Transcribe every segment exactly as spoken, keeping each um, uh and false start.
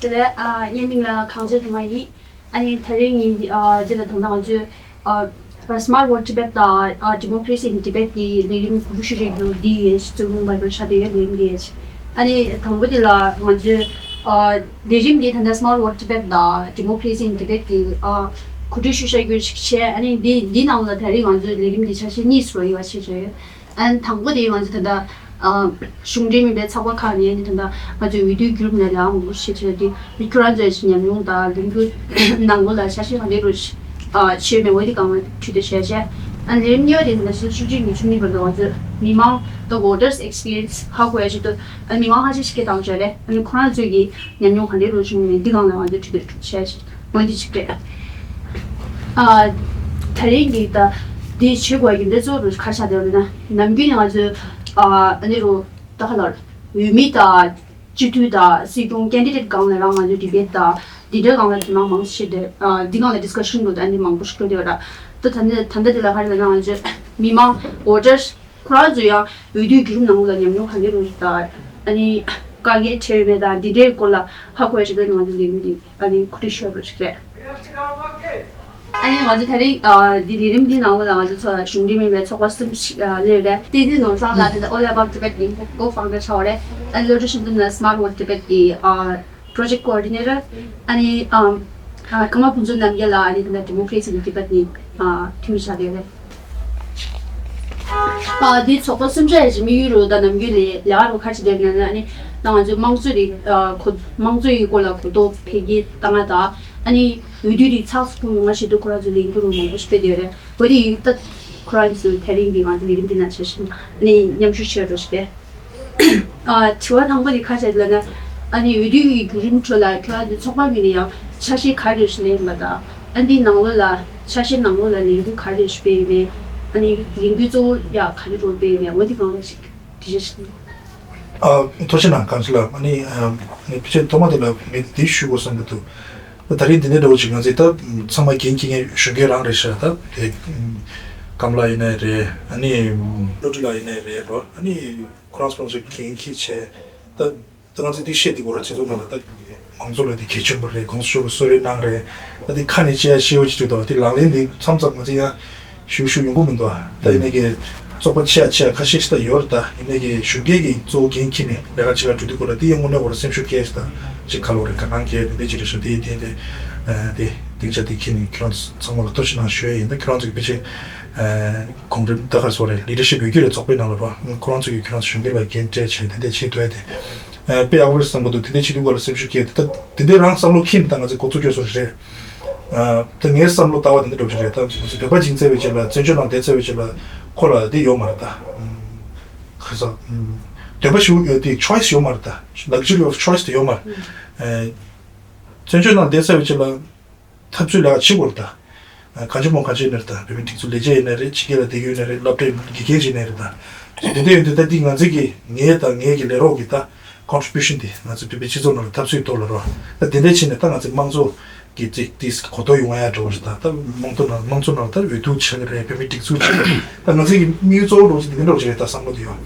དེ་ལས་ཨ་ངའི་མིང་ལ་གངས་ལྗོངས་སྒྲོལ་མ་ཡིན། ཨ་ནི་དེ་རིང་ངས་ཨ་འདི་ལ་དོན་དག་ང་ཚོས་ཨ་Smart Work Tibet དང་ཨ་Democracy in Tibet གི་ལས་རིམ་གོ་སྒྲིག་ཞུ་རྒྱུ་འདི་ཡིན། བཙུན་མོ་འབར་བར་ཆགས་དེ་ཡོད་ལས་རིམ་འདི་ཡིན། ཨ་ནི་དང་པོ་དེ་ལ་ང་ཚོས་ཨ་ལས་རིམ་འདི་ད་ལྟ་Smart Work Tibet དང་Democracy in Tibet གི་ཨ་གོ་སྒྲིག་ཞུ་བྱ་རྒྱུ་ཞིག་བྱས། ཨ་ནི་འདི་འདི་ནང་ལ་དེ་རིང་ང་ཚོའི་ལས་རིམ་འདི་ཆ་ཤས་གཉིས་སུ་ཡོད་པ་ཞིག་རེད། ཨན་དང་པོ་དེ་ང་ཚོ་ད་ལྟ་ཨ་གཞུང་འབྲེལ་མིན་པའི་ཚོགས་པ་ཁག་ནས་ནི་ད་ལྟ་ང་ཚོའི་འོས་བསྡུའི་བརྒྱུད་རིམ་ལ་ལའང་ངོ་སྤྲོད་བྱས་ཏེ། མི་ཁྱོད་རང་ཚོའི་ཉམས་མྱོང་དང་ལས་འགུལ་ནང་ལོགས་ལ་ཆ་ཤས་ག་འདྲ་རུ་ཨ་ཆེ་མེད་འོས་བསྡུ་གང་ལ་ཁྲིད་དེ་བྱས་བྱས། ཨན་ལས་རིམ་གཉིས་པ་དེ་ད་ལྟ་ཕྱི་ཕྱོགས་ཉི་ཤུ་གཉིས་བར་དུ་ང་ཚོས་མི་མང་་དང་voters experience ཧ་གོ་ཡ་ཆེད་དུ་ཨན་མི་མང་ཁ་ཤས་ཤིག་གིས་བཏང་བྱས་རེད། ཨན་ཁོ་རང་ཚོའི་གི་ཉམས་མྱོང་ག་འདྲ་རུ་བྱུང་མེད་འདི་གང་ལ་ང་ཚོས་ཁྲིད་དེ་བྱས་བྱས། འོན་ཏེ་གཅིག་རེད། ཨ་དེ་རིང་གི་ད་འདི་བྱེད་དགོས་ཡ་རྒྱུ་འབྲས་གཙོ་བོ་རུ་ག་རེ་ཆགས་བསྡད་ཡོད་ན། ནམ་རྒྱུན་ང་ཚོས་ཨ་ཨ་ནི་རུ་ད་ག་ལ་འོས་མི་དང་སྤྱི་འཐུས་དང་སྲིད་སྐྱོང་ཀེན་ཌི་ཌེ་ཊི་སྒང་ལ་རང་ང་ཚོས་ཌི་བེ་ཊི་དང་འདི་འདྲའི་སྒང་ལ་དོ་སྣང་མང་ཆེ་བསྡད། ཨ་འདི་སྒང་ལ་ཌི་སི་ཀ་ཤན་འགྲོ་དང་ཨ་ནི་མང་པོ་ཞིག་འགྲོ་བསྡད་ཡོད་ར། ད་ད་ནི་ད་ལྟ་འདི་ལ་ག་རེ་ལབ་ན། ང་ཚོས་མི་མང་voters ཁོ་རང་ཚོ་ཡང་འོས་བསྡུའི་བརྒྱུད་རིམ་ནང་ལ་ཉམས་མྱོང་ག་འདྲ་རུ་ཞིག་དང་། ཨ་ནི་དཀའ་ངལ་འཕྲད་ཡོད་མེད་དང་འདི་འདྲའི་སྐོར་ལ་ཧ་གོ་ཡ་ཞིག་ལ་ང་ཚོ་ལས་འགུལ་འདི་ཨ་ནི་གོ་སྒྲིག་ཞུ་བ་ཞིག་རེད། ཨ་ནི་ང་ཚོ་ད་རིང་ཨ་འདི་ལས་རིམ་འདི་ནང་ལ་ང་ཚོ་ཚོ་གཞུང་འབྲེལ་མིན་པའི་ཚོགས་པ་གསུམ་ཞིག་ཨ་སླེབས་རེད། བསྟན་འཛིན་ནོར་བཟང་ལགས་དེ་ད་All About Tibet གི་ཀོ་ཕའུན་ཌར་ཆགས་པ་རེད། ཨ་ནི་བློ་གྲོས་ཤིང་འཛོམས་ལགས་Smart Work Tibet གི་ཨ་project coordinator། ཨ་ནི་ཨམ་ཨ་ཀརྨ་ཕུན་ཚོགས་རྣམ་རྒྱལ་ལགས་ཨ་ནི་ད་ལྟ་Democracy in Tibet གི་ཨ་འཐུས་མི་ཆགས་བསྡད་ཡོད་རེད། ཨ་འདི་ཚོགས་པ་གསུམ་ཆ་ཡི་དམིགས་ཡུལ་རུ་དང་ནམ་རྒྱུན་ལས་ལས་ཀ་རུ་ཁ་ཆེ་དེར་ན་ཨ་ནི་ད་ང་ཚོའི་དམངས་གཙོ་རིག་ཨ་གོ་དམངས་གཙོ་ཡི་སྐོར་ལ་གོ་རྟོགས་འཕེལ་རྒྱས་བཏང་ཡ་དང་། ཨ་ནི་འོས་བསྡུ་རིགས་ཚགས་སུ་འཁྱོལ་ཡོང་བ་ཞིག་ཏུ་ཁོ་རང་ཚོའི་ལས་འགུལ་རུ་མང་པོ་ཞིག་སྤེལ་བསྡད་ཡོད་རེད། འོ་དེ་ཡིན་ད་ཁོ་རང་ཚོའི་དེ་རིང་གི་ང་ཚོའི་ལས་རིམ་འདི་ན་ཆ་བཞག་ནས་མཉམ་ཞུགས་བྱེད་རོགས་ཞུ་གི། ཨ་དྲི་བ་དང་པོ་དེ་ག་རེ་ལབ་ན། ཨ་ནི་འོས་བསྡུ་ཡི་བརྒྱུད་རིམ་ཁྲོད་ལ་ཁྱོད་རང་ཚོའི་ཚོགས་པ་ངོས་ནས་ཡང་ཆ་ཤས་ག་རེ་ཞིག་ལེན་པ་དང་། ཨ་འདིའི་ནང་ལོགས་ལ་ཆ་ཤས་ནང་ལོགས་ལ་ལས་འགུལ་ག་རེ་ཞིག་སྤེལ་ཡོད་མེད། ཨ་ནི་ལས་འགུལ་གཙོ་བོ་ཡང་ག་རེ་རུ་སྤེལ་ཡོད་མེད། འོ་དེ་གང་ལ་ཞིག་དྲི་ཞིག་གནང་། ཨ་ཐུགས་རྗེ་གནང་། གང་ཞིག་ལ་ཨ་ནི་ཨ་ནི་ཕལ་ཆེར་ཐོག་མ་དེ་ལ་ངས་འདི་ཞུ་དགོས་བསམ་གྱི་འདུག་ད་རིང་འདི་ནས་འདྲ་བོ་ཅིག་ང་ཚོས་ད་ཚང་མ་འགན་འཁྱེར་མཁན་གཞོན་སྐྱེས་རང་རེད་ཤག་ད་དེ་ཀམ་ལགས་ཡིན་ནའི་རེད། ཨ་ནི་བློ་གྲོས་ལགས་ཡིན་ནའི་རེད་རོ། ཨ་ནི་ཁོ་རང་ཚོ་ཚོས་འགན་འཁྱེར་བྱས། ད་ད་ང་ཚོས་འདི་བཤད་འདི་གོ་ར་བྱེད་ཐུབ་མ་ལ་ད་མང་ཚོགས་ལ་འདི་གལ་ཆེན་པོ་རེད། དགོངས་ཞུ་གསོལ་རས་གནང་རེད། ད་འདི་ཁ་ནས་བཤད་ཡ་ཤེས་ཡོད་ཅིག་འདུག་ད་འདི་ལག་ལེན་འདི་མཚམས་མཚམས་ང་ཚོ་ཡང་ཞུ་ཞུ་ཡོང་གི་མི་འདུག་ད་ཡིན་ནའི་གི་ཚོགས་པ་ཆེ་ཡ་ཆེ་ཡ་ཁ་ཤས་ཤིག་ད་ཡོད་རེད། ད་ཡིན་ནའི་གི་གཞོན་སྐྱེས་ཀྱི་གཙོ་བོ་འགན་འཁྱེར་ནས་ལས་ཀ་ཅིག་ལ་འགྲོ་དུས་གོ་ར་འདི་ཡང་དངོས་གནས་གོ་ར་སེམས་ཤུགས་སྐྱེས་ཤིག་ད་ཅིག་ཁ་ལོ་རེད། དགའ་སྣང་སྐྱེས་རེད། འདི་ཅིག་རེད་ཤག་དེ་དེ་དེ་དེ་སྡིངས་ཆ་འདི་འཁྱེར་ནས་ཁྱེད་རང་ཚང་མ་ལ་ཐུགས་རྗེ་གནང་ཞུ་ཡ་ཡིན། ད་ཁྱེད་རང་ཚོ་གི་ཕལ་ཆེར་གོང་རིམ་ད་ག་སོ་རེད། ལི་ཌར་ཤིབ་ཡོད་རྒྱུ་རེད། ཚོགས་པའི་ནང་ལ་རོ། ཁོ་རང་ཚོ་གི་ཁྱེད་རང་ཚོ་གཞོན་སྐྱེས་ལ་འགན་སྤྲད་བྱས་དེ་འདྲ་བྱེད་ཐུབ་ཡ་དེ། ཨ་དཔེ་ཡག་པོ་རེད་བསམ་གྱི་འདུག་དེ་འདྲ་བྱེད་དུས་ག་ལ་སེམས་ཤུགས་སྐྱེ་དེ་ད་དེ་འདྲའི་རང་བསམ་བློ་ཁྱེར་ནས་ད་ང་ཚོས་འགོ་བཙུགས་རྒྱུ་བཟོ་རེད། ཨ་ད་ངའི་བསམ་བློ་ལྟ་བ་དེ་འདྲ་འགྲོ་གི་རེད། ད་ང་ཚོ་བོད་པ་སྦྱིན་བཙལ་བའི་ཆེད་ལ་བཙན་བྱོལ་ནང་བསྡད་བཙལ་བའི་ཆེད་ལ་ཁོ་ལ་དེ་ཡོད་མ་རེད་ད། ག་ས་འདོད་པ་ཞིག་ཡོད་དེ་choice ཡོད་མ་རེད་ད། Luxury of choice དེ་ཡོད་མ་རེད། ཨ་བཙན་བྱོལ་ནང་བསྡད་བཙལ་བའི་ཆེད་ལ། འཐབ་རྩོད་ལས་ཀ་བྱེད་དགོས་རེད་ད། གང་ཅི་མང་གང་ཅི་ཡིན་ན་རེད་ད། བོད་མིའི་སྒྲིག་འཛུགས་ལས་བྱེད་ཡིན་ན་རེད། ཕྱི་རྒྱལ་ལ་བསྡད་རྒྱུ་ཡིན་ན་རེད། སློབ་གྲྭའི་དགེ་རྒན་ཅིག་ཡིན་ན་རེད་ད། དེ་འདྲ་ཡིན་དུས་ད་འདི་ང་ཚོ་གི་ངའི་དང་ངའི་གི་ལས་རོགས་ཀྱི་ད་contribution དེ་ང་ཚོ་བོད་པའི་སྤྱི་ཚོགས་ནང་ལ་འཐབ་རྩོད་ཐོག་ལ་རོ། ད་དེ་འདྲ་བྱས་ནས་ད་ང་ཚོའི་དམངས་གཙོ་གི་ཅིག་དེ་གོ་རྟོགས་ཡོང་ཡ་འགྲོ་བ་རེད་ད། ད་དམངས་གཙོ་ནང་དམངས་གཙོ་ནང་ད་འོས་བསྡུ་བྱེད་ཀྱི་རེད། བོད་མིའི་སྒྲིག་འཛུགས་བྱེད་ཀྱི་རེད། ད་ང་ཚོ་གི་དམིགས་ཡུལ་གཙོ་བོ་འགྲོ་ཅིག་དེ་འདྲ་འགྲོ་ཅིག་རེད་ད་བསམ་བློ་དེ་ཡོད།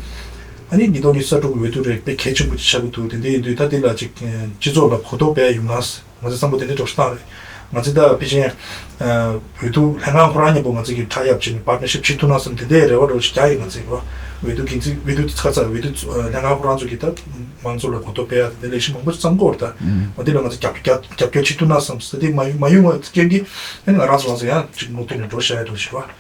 ཨ་ནི་ཉིས་སྟོང་ཉི་ཤུ་རྩ་དྲུག་གི་འོས་བསྡུ་རེད། དཔེ་གལ་ཆེན་པོ་ཅིག་ཆགས་ཀྱི་འདུག་དེ་འདྲ་ཡིན་དུས་ད་དེ་ལ་ཅིག་སྤྱི་ཚོགས་ལ་གོ་རྟོགས་སྤེལ་ཡ་ཡོང་ན། ང་ཚོའི་བསམ་བློ་དེ་འདྲའི་འགྲོ་སྟངས་རེད། ང་ཚོས་ད་ཕལ་ཆེར་འོས་བསྡུ་ལྷན་ཁང་ཁོ་རང་མཉམ་པོ་ང་ཚོས་ཀྱི་tie up བྱས་ནས་partnership བྱེད་ཐུབ་ན་བསམ་དེ་འདྲའི་རེ་བ་འདྲ་བོ་ཞིག་རྒྱག་ཡིན། ང་ཚོས་རོ། འོས་བསྡུ་འགན་འཛིན་འོས་བསྡུ་ཁ་ཚ་འོས་བསྡུ་ལྷན་ཁང་ཁོ་རང་ཚོ་གིས་ད་མང་ཚོགས་ལ་གོ་རྟོགས་སྤེལ་ཡ་དེ་འདྲའི་ལས་གཞི་མང་པོ་ཞིག་བརྩམས་ཀྱི་ཡོད་རེད་ད། འོ་དེ་ལ་ང་ཚོས་རྒྱབ་རྒྱབ་རྒྱབ་སྐྱོར་བྱེད་ཐུབ་ན་བསམ་ས་དེ་མ་ཡོང་མ་ཡོང་བ་རྐྱེན་གྱིས་ཨ་ནི་ང་རང་ཚོ་རང་ཚོ་ཡང་ཅིག་ནོར་ཐུག་ནས་འགྲོ་བཞག་ཡ་འདྲ་བོ་ཞིག་རེད་བ།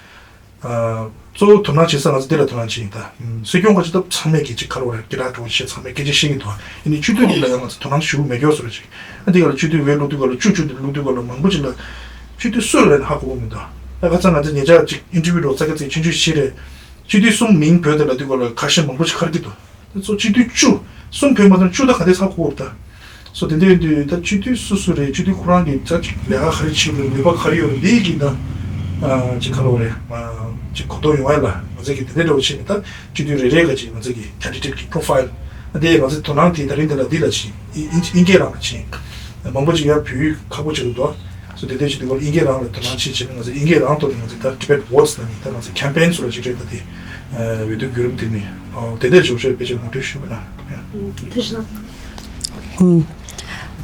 གཙོ་བོ་དོ་སྣང་བྱེད་ས་ང་ཚོ་འདི་ལ་དོ་སྣང་བྱེད་ཡིན་ད། སྲིད་སྐྱོང་ག་ཅི་ད་ཚང་མས་ཀྱི་ཅིག་ཁ་ལོ་རེ་སྐད་གྲགས་འགྲོ་བྱེད་ཚང་མས་སྐད་ཆ་བཤད་ཀྱི་འདུག་ཨ་ནི་སྤྱི་འཐུས་འདི་ལ་ཡང་ང་ཚོ་དོ་སྣང་ཞུ་མེད་སྐྱོ་བཟོ་རེ་ཅིག་ཨ་འདི་ག་ལ་སྤྱི་འཐུས་འོས་བླུག་དུས་ག་ལ་བཅུ་བཅུ་འདི་བླུག་དུས་ག་ལ་མང་པོ་ཅིག་ལ་སྤྱི་འཐུས་སུ་རེད་ཧ་གོ་གི་མི་འདུག་ད་ཁ་ཚ་ང་ཚོ་ཉེ་ཆར་ཅིག་ཨིན་ཊར་བིའུ་འགྲོ་ས་ཁ་ཚིག་ཆུང་ཆུང་ཞིག་རེད། སྤྱི་འཐུས་གསུམ་མིང་བོས་ཏེ་ལ་དུས་ག་ལ་ཁ་ཤས་མང་པོ་ཅིག་ཁར་གྱི་འདུག་དེ་ཚོ་སྤྱི་འཐུས་བཅུ། གསུམ་བོད་མ་ཐོན་བཅུ་ད་ག་དེ་ཚ་ཁུག་ད། སོ་དེ་འདྲ་ཡིན་དུས་ད་སྤྱི་འཐུས་སུ་སུ་རེད། སྤྱི་འཐུས་ཁོ་རང་གི་ད་ཅིག་ལས་ཀ་ག་རེ་བྱེད་དགོས། ནུས་པ་ག་རེ་ཡོད་རེད། འདི་གི་ད་ཅིག་ག་ལོ་རེད། ཅིག་གོ་རྟོགས་ཡོང་ཡ་ལ་ང་ཚོ་གི་དེ་འདྲ་འདྲ་བོ་བྱས་ནས་ད་སྤྱི་འཐུས་རེ་རེ་ག་ཅིག་ང་ཚོ་གི་ཀེན་ཌི་ཌེ་ཊི་གི་པོ་རོ་ཕའིལ་དེ་ང་ཚོ་དོ་སྣང་དེ་ད་རིང་འདི་ལ་འདི་ལ་ཕྱིན། ཨིན་ཨིན་སྐད་རང་ལ་ཕྱིན། མང་པོ་ཅིག་ཡང་བོད་ཡིག་ཁག་པོ་བྱེད་དགོས་འདུག་སོ་དེ་འདྲ་བྱེད་དུས་སྐོར་ཨིན་སྐད་རང་ལ་དོ་སྣང་བྱེད་བྱེད་ན་ང་ཚོ་ཨིན་སྐད་རང་ཐོག་ནས་ང་ཚོ་ད་Tibet Votes ལ་ནི་ད་ང་ཚོ་campaign ཚོ་ལ་ཅིག་རེད། ད་དེ་འོས་བསྡུ་བརྒྱུད་རིམ་དེ་ནི་དེ་འདྲ་བྱུང་ཤོས་དཔེ་ཆ་ངོ་སྤྲོད་ཞུས་པ་ན། ཐུགས་རྗེ་གནང་།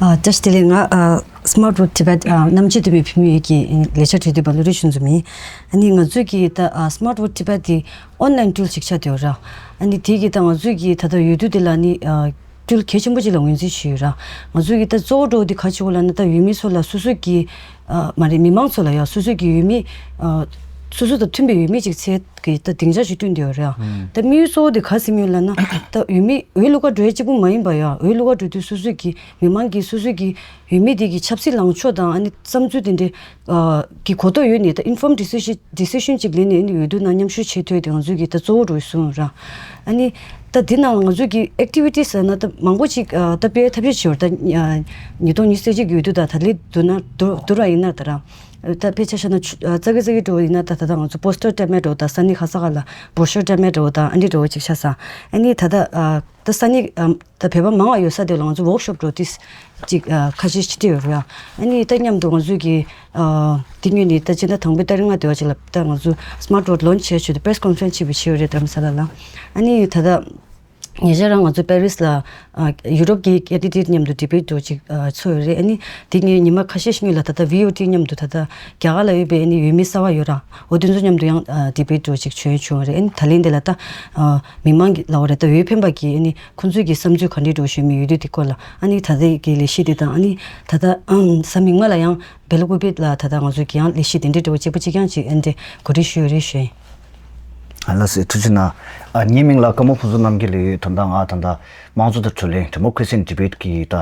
ཨ། བཀྲ་ཤིས་བདེ་ལེགས། ང་ཨ་Smart Work Tibet ཨ་རྣམ་དཔྱོད་ལྡན་པའི་བུད་མེད་ཀྱི་ལས་འཆར་གྲོས་བསྡུར་པ་བློ་གྲོས་ཆོས་འཛོམས་ཡིན། ཨ་ནི་ང་ཚོས་ཀྱི་ད་ཨ་Smart Work Tibet དེ་online tool ཅིག་ཆགས་བསྡད་ཡོད་ར། ཨ་ནི་དེ་གི་ད་ང་ཚོས་ཀྱི་ད་ལྟ་འོས་བསྡུ་དེ་ལ་ནི་ཨ་tool གལ་ཆེན་པོ་ཅིག་ལ་ངོས་འཛིན་བྱས་ཡོད་ར། ང་ཚོས་ཀྱི་ད་གཙོ་བོ་འདྲ་བོ་དེ་ག་ཅིག་ཡོད་ལབ་ན། ད་འོས་མི་ཚོ་ལ་སོ་སོ་གི་ཨ་མ་རེད། མི་མང་ཚོ་ལ་ཡ་སོ་སོ་གི་འོས་མི་ཨ་སོ་སོ་དང་མཐུན་པའི་འོས་མི་ཅིག་འཚོལ་གི་ད་སྡིངས་ཆ་ཞིག་བསྐྲུན་བསྡད་ཡོད་རེད་ཨ། ད་དམིགས་ཡུལ་གཙོ་བོ་དེ་ག་ཟེར་ཡོད་ལབ་ན། ད་འོས་མི་འོས་བླུག་ག་འགྲོ་ཡ་གཅིག་པུ་མ་ཡིན་པ་ཡ། འོས་བླུག་ག་འགྲོ་དུས་སོ་སོ་གི་མི་མང་གི་སོ་སོ་གི་འོས་མི་དེ་གི་ཆབ་སྲིད་ལངས་ཕྱོགས་དང་ཨ་ནི་བསམ་ཚུལ་དེ་འདྲའི་ཨ་གི་གོ་རྟོགས་ཡོད་ནས། ད་informed decision decision ཅིག་ལེན་ནས་ཨ་ནི་འོས་བསྡུ་ནང་མཉམ་ཞུགས་བྱེད་ཐུབ་ཡ་དེ་ང་ཚོའི་གི་ད་གཙོ་བོ་འདྲ་བོ་བཟུང་ཡོད་ར། ཨ་ནི་ད་དེ་ནང་ང་ཚོའི་གི་activities ཟེར་ན་ད་མང་པོ་ཅིག་ཨ་ད་སྤེལ་ཐབས་ཤེས་བྱས་ཡོད་རེད། ད་ཨ་ཉིས་སྟོང་ཉི་ཤུ་རྩ་གཅིག་གི་འོས་བསྡུ་དང་ད་ལྟའི་བསྡུར་ན་བསྡུར་བསྡུར་བ་ཡིན་ན་ད་ར། ད་དཔེ་ཆ་བཞག་ན་ཆུ་ཨ་རྩ་གི་རྩ་གི་འདྲ་བོ་ཡིན་ན། ད་ད་ལྟ་ང་ཚོ་པོ་སི་ཊར་སྤྲད་མཁན་འདྲ་བོ་དང་ས་གནས་ག་ས་ག་ལ་བོ་ཤོ་སྤྲད་མཁན་འདྲ་བོ་དང་ཨ་འདྲ་འདྲ་བོ་ཅིག་ཆགས་སོང་། ཨ་ནི་ད་ལྟ་ཨ་ད་ས་གནས་ཨ་ད་བོད་པ་མང་བ་ཡོད་ས་དེ་ལ་ང་ཚོ་workshop འདྲ་བོ་ཏིས་ཅིག་ཨ་ཁ་ཤས་ཤིག་ཡོད་རེད། ཨ་ནི་ད་མཉམ་དུ་ང་ཚོས་ཀྱི་ཨ་དེ་ཉིད་ནས་ད་སྤྱི་ཟླ་དང་པོའི་ཏ་རིག་ལྔ་དེ་བ་ཅིག་ལ་ད་ང་ཚོ་Smart Work launch བྱས་ཆེད་དུ་press conference ཅིག་བྱས་ཡོད་རེད། རྡ་རམ་ས་ལ་ལ། ཨ་ནི་ད་ལྟ་ཉེ་ཆར་རང་ང་ཚོ་པེ་རིས་ལ་ཨ་ཡུ་རོབ་ཀྱི་ཁེ་ཌི་ཌེ་ཊི་མཉམ་དུ་ཌི་བེ་ཊི་འདྲ་བོ་ཅིག་ཨ་ཚོགས་ཡོད་རེད། ཨ་ནི་དེ་ངས་ཉི་མ་ཁ་ཤས་ཤིག་སྔོན་ལ་ད་ལྟ་བྷི་ཨོ་ཊི་མཉམ་དུ་ད་ལྟ་རྒྱ་གར་ལ་ཡོད་པའི་ཨ་ནི་འོས་མི་གསར་པ་ཡོད་ར། འོ་དེ་ཚོ་མཉམ་དུ་ཡང་ཨ་ཌི་བེ་ཊི་འདྲ་བོ་ཅིག་བྱས་བྱུང་བ་རེད། ཨ་ནི་ད་ལན་དེ་ལ་ད་ཨ་མི་མང་གི་ལབ་པ་རེད། ད་འོས་འཕེན་པ་གིས་ཨ་ནི་ཁོང་ཚོའི་གི་བསམ་ཚུལ་ག་འདྲ་འདྲ་བོ་ཞུས་མེད་འོས་བསྡུ་དེ་སྐོར་ལ། ཨ་ནི་ད་ལྟའི་གི་ལས་གཞི་དེ་དང་། ཨ་ནི་ད་ལྟ་ཨམ་གཟའ་མིག་དམར་ལ་ཡང་བེ་ལ་ཀུ་པེ་ལ་ད་ལྟ་ང་ཚོ་གི་ཡང་ལས་གཞི་དེ་འདྲའི་འདྲ་བོ་གཅིག་པ་གཅིག་རྐྱང་ཅིག་ཨ་འདྲ་གོ་སྒྲིག་ཞུས་ཡོད་རེད་ཞུ་ཡིན། ཨ་ལགས་སེ། ཐུགས་རྗེ་གནང་། ཨ་ངའི་མིང་ལ་ཀརྨ་ཕུན་ཚོགས་རྣམ་རྒྱལ་ལབ་ཡོད། ད་ལྟ་ང་ད་ལྟ་དམངས་གཙོ་དང་བགྲོ་གླེང་Democracy and Debate གི་ད་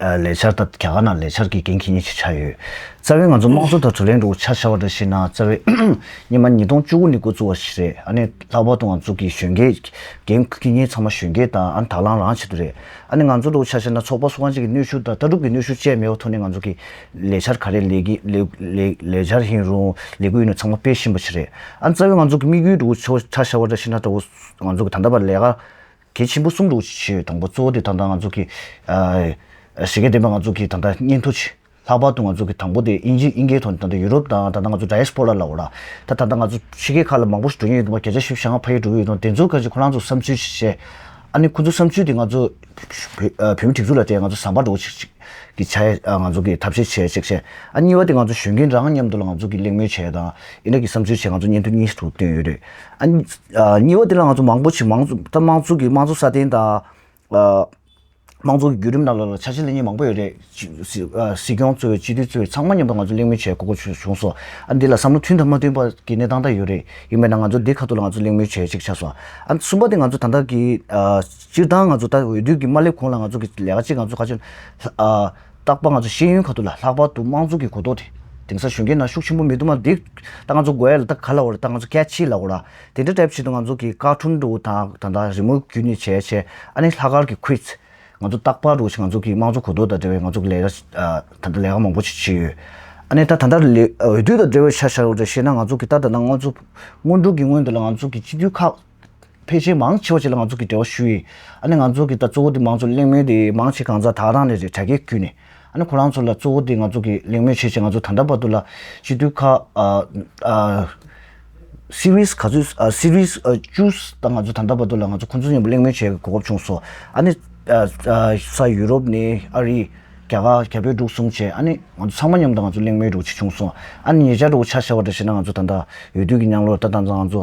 ཨ་ལས་འཆར་ད་རྒྱ་གར་ནང་ལས་འཆར་གྱི་འགན་འཁྱེར་མཁན་ཅིག་ཆགས་ཡོད། རྩ་བའི་ང་ཚོ་དམངས་གཙོ་དང་བགྲོ་གླེང་འདྲ་བོ་ཆ་བཞག་པ་འདྲ་ཞིག་ན། རྩ་བའི་སྔོན་མ་ཉིས་སྟོང་བཅུ་དགུ་ནས་འགོ་བཙུགས་པ་ཞིག་རེད། ཨ་ནི་ལྷག་པར་དུ་ང་ཚོ་གི་གཞོན་སྐྱེས་འགན་འཁྱེར་མཁན་ཚང་མ་གཞོན་སྐྱེས་དང་ཨ་ནི་དང་བླངས་རང་ཆེད་དུ་རེད། ཨ་ནི་ང་ཚོ་འདྲ་བོ་ཆ་བཞག་ན་ཚོགས་པ་སོ་གང་ཅིག་གི་གནོན་ཤུགས་དང་ལྟ་གྲུབ་ཀྱི་གནོན་ཤུགས་བཅས་མེད་པའི་ཐོག་ནས་ང་ཚོ་གི་ལས་འཆར་ག་རེ་ལས་ཀྱི་ལས་ལས་ལས་འཆར་ཡིན་རུང་ལས་འགུལ་ཡིན་རུང་ཚང་མ་སྤེལ་བཞིན་པ་ཞིག་རེད། ཨ་ནི་རྩ་བའི་ང་ཚོ་གི་དམིགས་ཡུལ་འདྲ་བོ་ཆ་ཆ་བཞག་པ་འདྲ་ཞིག་ན་འདྲ་བོ་ང་ཚོ་གི་ད་ལྟ་བར་ལས་ཀ་གལ་ཆེན་པོ་གསུམ་འདྲ་བོ་ཞིག་བྱས་ཡོད། དང་པོ་གཙོ་བོ་དེ་ད་ལྟ་ང་ཚོ་གི་ཨ་གཞི་རྐྱེན་ལྡན་པ་ང་ཚོ་གི་ད་ལྟ་སྙན་ཐོ་ཅིག་ལྷག་པར་དུ་ང་ཚོ་གི་དང་པོ་དེ་དབྱིན་ཇི་དབྱིན་སྐད་ཐོག་ནས་ད་ལྟ་ཡུ་རོབ་དང་ད་ལྟ་ང་ཚོ་ཌའི་ཡེ་སི་པོ་ར་ལབ་དགོས་ར། ད་ད་ལྟ་ང་ཚོ་ཕྱི་རྒྱལ་ཁག་ལ་མང་པོ་ཞིག་འགྲོ་མཁན་ཡོད་འདུག་པ། བརྒྱ་ཆ་བཞི་བཅུ་ཞེ་ལྔ་ཕ་གིར་འགྲོ་གི་ཡོད་འདུག་དེ་ཚོ་ག་ཅིག་ཁོ་རང་ཚོ་བསམ་ཚུལ་ཞིག་བཤད། ཨ་ནི་ཁོ་ཚོ་བསམ་ཚུལ་དེ་ང་ཚོ་བོད་ཨ་བོད་མི་སྒྲིག་འཛུགས་ལ་དེ་ང་ཚོ་ཟམ་པ་འདྲ་བོ་ཅིག་ཅིག་གི་ཆ་ཨ་ང་ཚོ་གི་ཐབས་ཤེས་བྱས་ཅིག་བྱས། ཨ་གཉིས་པ་དེ་ང་ཚོ་གཞོན་སྐྱེས་རང་མཉམ་དུ་ལ་ང་ཚོ་གི་གླེང་མོལ་བྱས་དང་ཡིན་ན་གི་བསམ་ཚུལ་བྱས། ང་ཚོ་སྙན་ཐོ་གཉིས་སུ་བཏོན་ཡོད་རེད། ཨ་ནི་ཨ་གཉིས་པ་དེ་ལ་ང་ཚོ་མང་པོ་ཅིག་མང་ཚོགས་ད་དམངས་གཙོ་གི་དམངས་གཙོ་སྲ་བརྟན་དང་ཨ། དམངས་གཙོ་གི་བརྒྱུད་རིམ་ནང་ལོགས་ལ་ཆ་ཤས་ལེན་མཁན་མང་པོ་ཡོད་རེད། སྲིད་ཨ་སྲིད་སྐྱོང་གཙོས་པའི་སྤྱི་འཐུས་གཙོས་པའི་ཚང་མ་མཉམ་དུ་ང་ཚོ་གླེང་མོལ་བྱེད་དགོས་མཁོ་བྱུང་སོང་། ཨ་འདི་ལ་བསམ་བློ་མཐུན་དང་མ་མཐུན་པ་གི་གནས་སྟངས་ད་ཡོད་རེད། ཡིན་པས་ན་ང་ཚོ་འདི་ཁ་ཐུག་ལ་ང་ཚོ་གླེང་མོལ་བྱེད་ཅིག་ཆགས་སོང་། ཨ་གསུམ་པ་དེ་ང་ཚོ་ད་ལྟ་གི་ཨ་སྤྱིར་བཏང་ང་ཚོ་ད་འོས་བསྡུ་གི་མ་སླེབས་གོང་ལ་ང་ཚོ་གི་ལས་ཀ་གཅིག་ང་ཚོ་ག་ཚོད་ཨ་རྟག་པར་ང་ཚོ་ཤེས་ཡོན་ཁ་ཐུག་ལ་ལྷག་པར་དུ་དམངས་གཙོ་གི་གོ་རྟོགས་དེ་དེང་སང་གཞོན་སྐྱེས་ནང་ཤུགས་ཆེན་པོ་མི་འདུག་མ། འདི་ད་ང་ཚོ་དགོས་ཡ་ལ་ད་ག་ལ་འོ་རེད། ད་ང་ཚོ་ཀེ་ཆི་ལ་འོ་ར། དེ་འདྲ་འདྲ་བྱེད་དུ་ང་ཚོ་གི་ཀར་ཊུན་འདྲ་བོ་དང་ད་ལྟ་རི་མོ་བརྒྱུད་ནས་བྱས་བྱས། ཨ་ནི་ལྷག་དཀར་གྱི་ཁུལ་ང་ཚོ་རྟག་པར་རུ་ཞིག་ང་ཚོ་གི་དམངས་གཙོ་གོ་རྟོགས་དང་འབྲེལ་བའི་ང་ཚོ་གི་ལས་ཀ་ཨ་ད་ལྟ་ལས་ཀ་མང་པོ་ཞིག་བྱས་ཡོད། ཨ་ནི་ད་ད་ལྟ་ལས་འོས་བསྡུ་དང་འབྲེལ་བའི་ཆ་བཞག་རུ་འདྲ་བཤད་ན། ང་ཚོ་གི་ད་ད་ལྟ་ང་ཚོ་སྔོན་འགྲོ་གི་སྔོན་དུ་ལ་ང་ཚོ་གི་སྤྱི་འཐུས་ཁག་ཕལ་ཆེར་མང་ཆེ་བ་ཅིག་ལ་ང་ཚོ་གི་འབྲེལ་བ་ཞུས་ཡིན། ཨ་ནི་ང་ཚོ་གི་ད་གཙོ་བོ་དེ་མང་ཚོགས་གླེང་མོལ་དེ་མང་ཆེ་གང་ཟག་དག་རང་ནས་རེད། དྲ་རྒྱའི་བརྒྱུད་ནས། ཨ་ནི་ཁོ་རང་ཚོ་ལ་གཙོ་བོ་དེ་ང་ཚོ་གི་གླེང་མོལ་བྱས་བྱས། ང་ཚོ་ད་ལྟ་བར་དུ་ལ་སྤྱི་འཐུས་ཁག་ཨ་ཨ་སི་རིས་ག་ཚོད་ཨ་སི་རིས་ཨ་བཅུ་དང་ང་ཚོ་ད་ལྟ་བར་དུ་ལ་ང་ཚོ་ཁོང་ཚོ་མཉམ་པོ་གླེང་མོལ་བྱེད་གོ་སྐབས་བྱུང་སོང་། ཨ་ནི་ཨ་ཨ་ས་ཡུ་རོབ་ནས་ཨ་རི། རྒྱ་གར། རྒྱ་བལ་འབྲུག་གསུམ་བྱས། ཨ་ནི་ང་ཚོ་ཚང་མ་མཉམ་དུ་ང་ཚོ་གླེང་མོལ་འདྲ་བོ་ཅིག་བྱུང་སོང་། ཨ་ནི་ཉེ་ཆར་འདྲ་བོ་ཆ་བཞག་པ་འདྲ་བྱས་ན། ང་ཚོ་ད་ལྟ་འོས་བསྡུ་གི་མཉམ་ལོར་ད་ད་ལྟ་ང་ཚོ་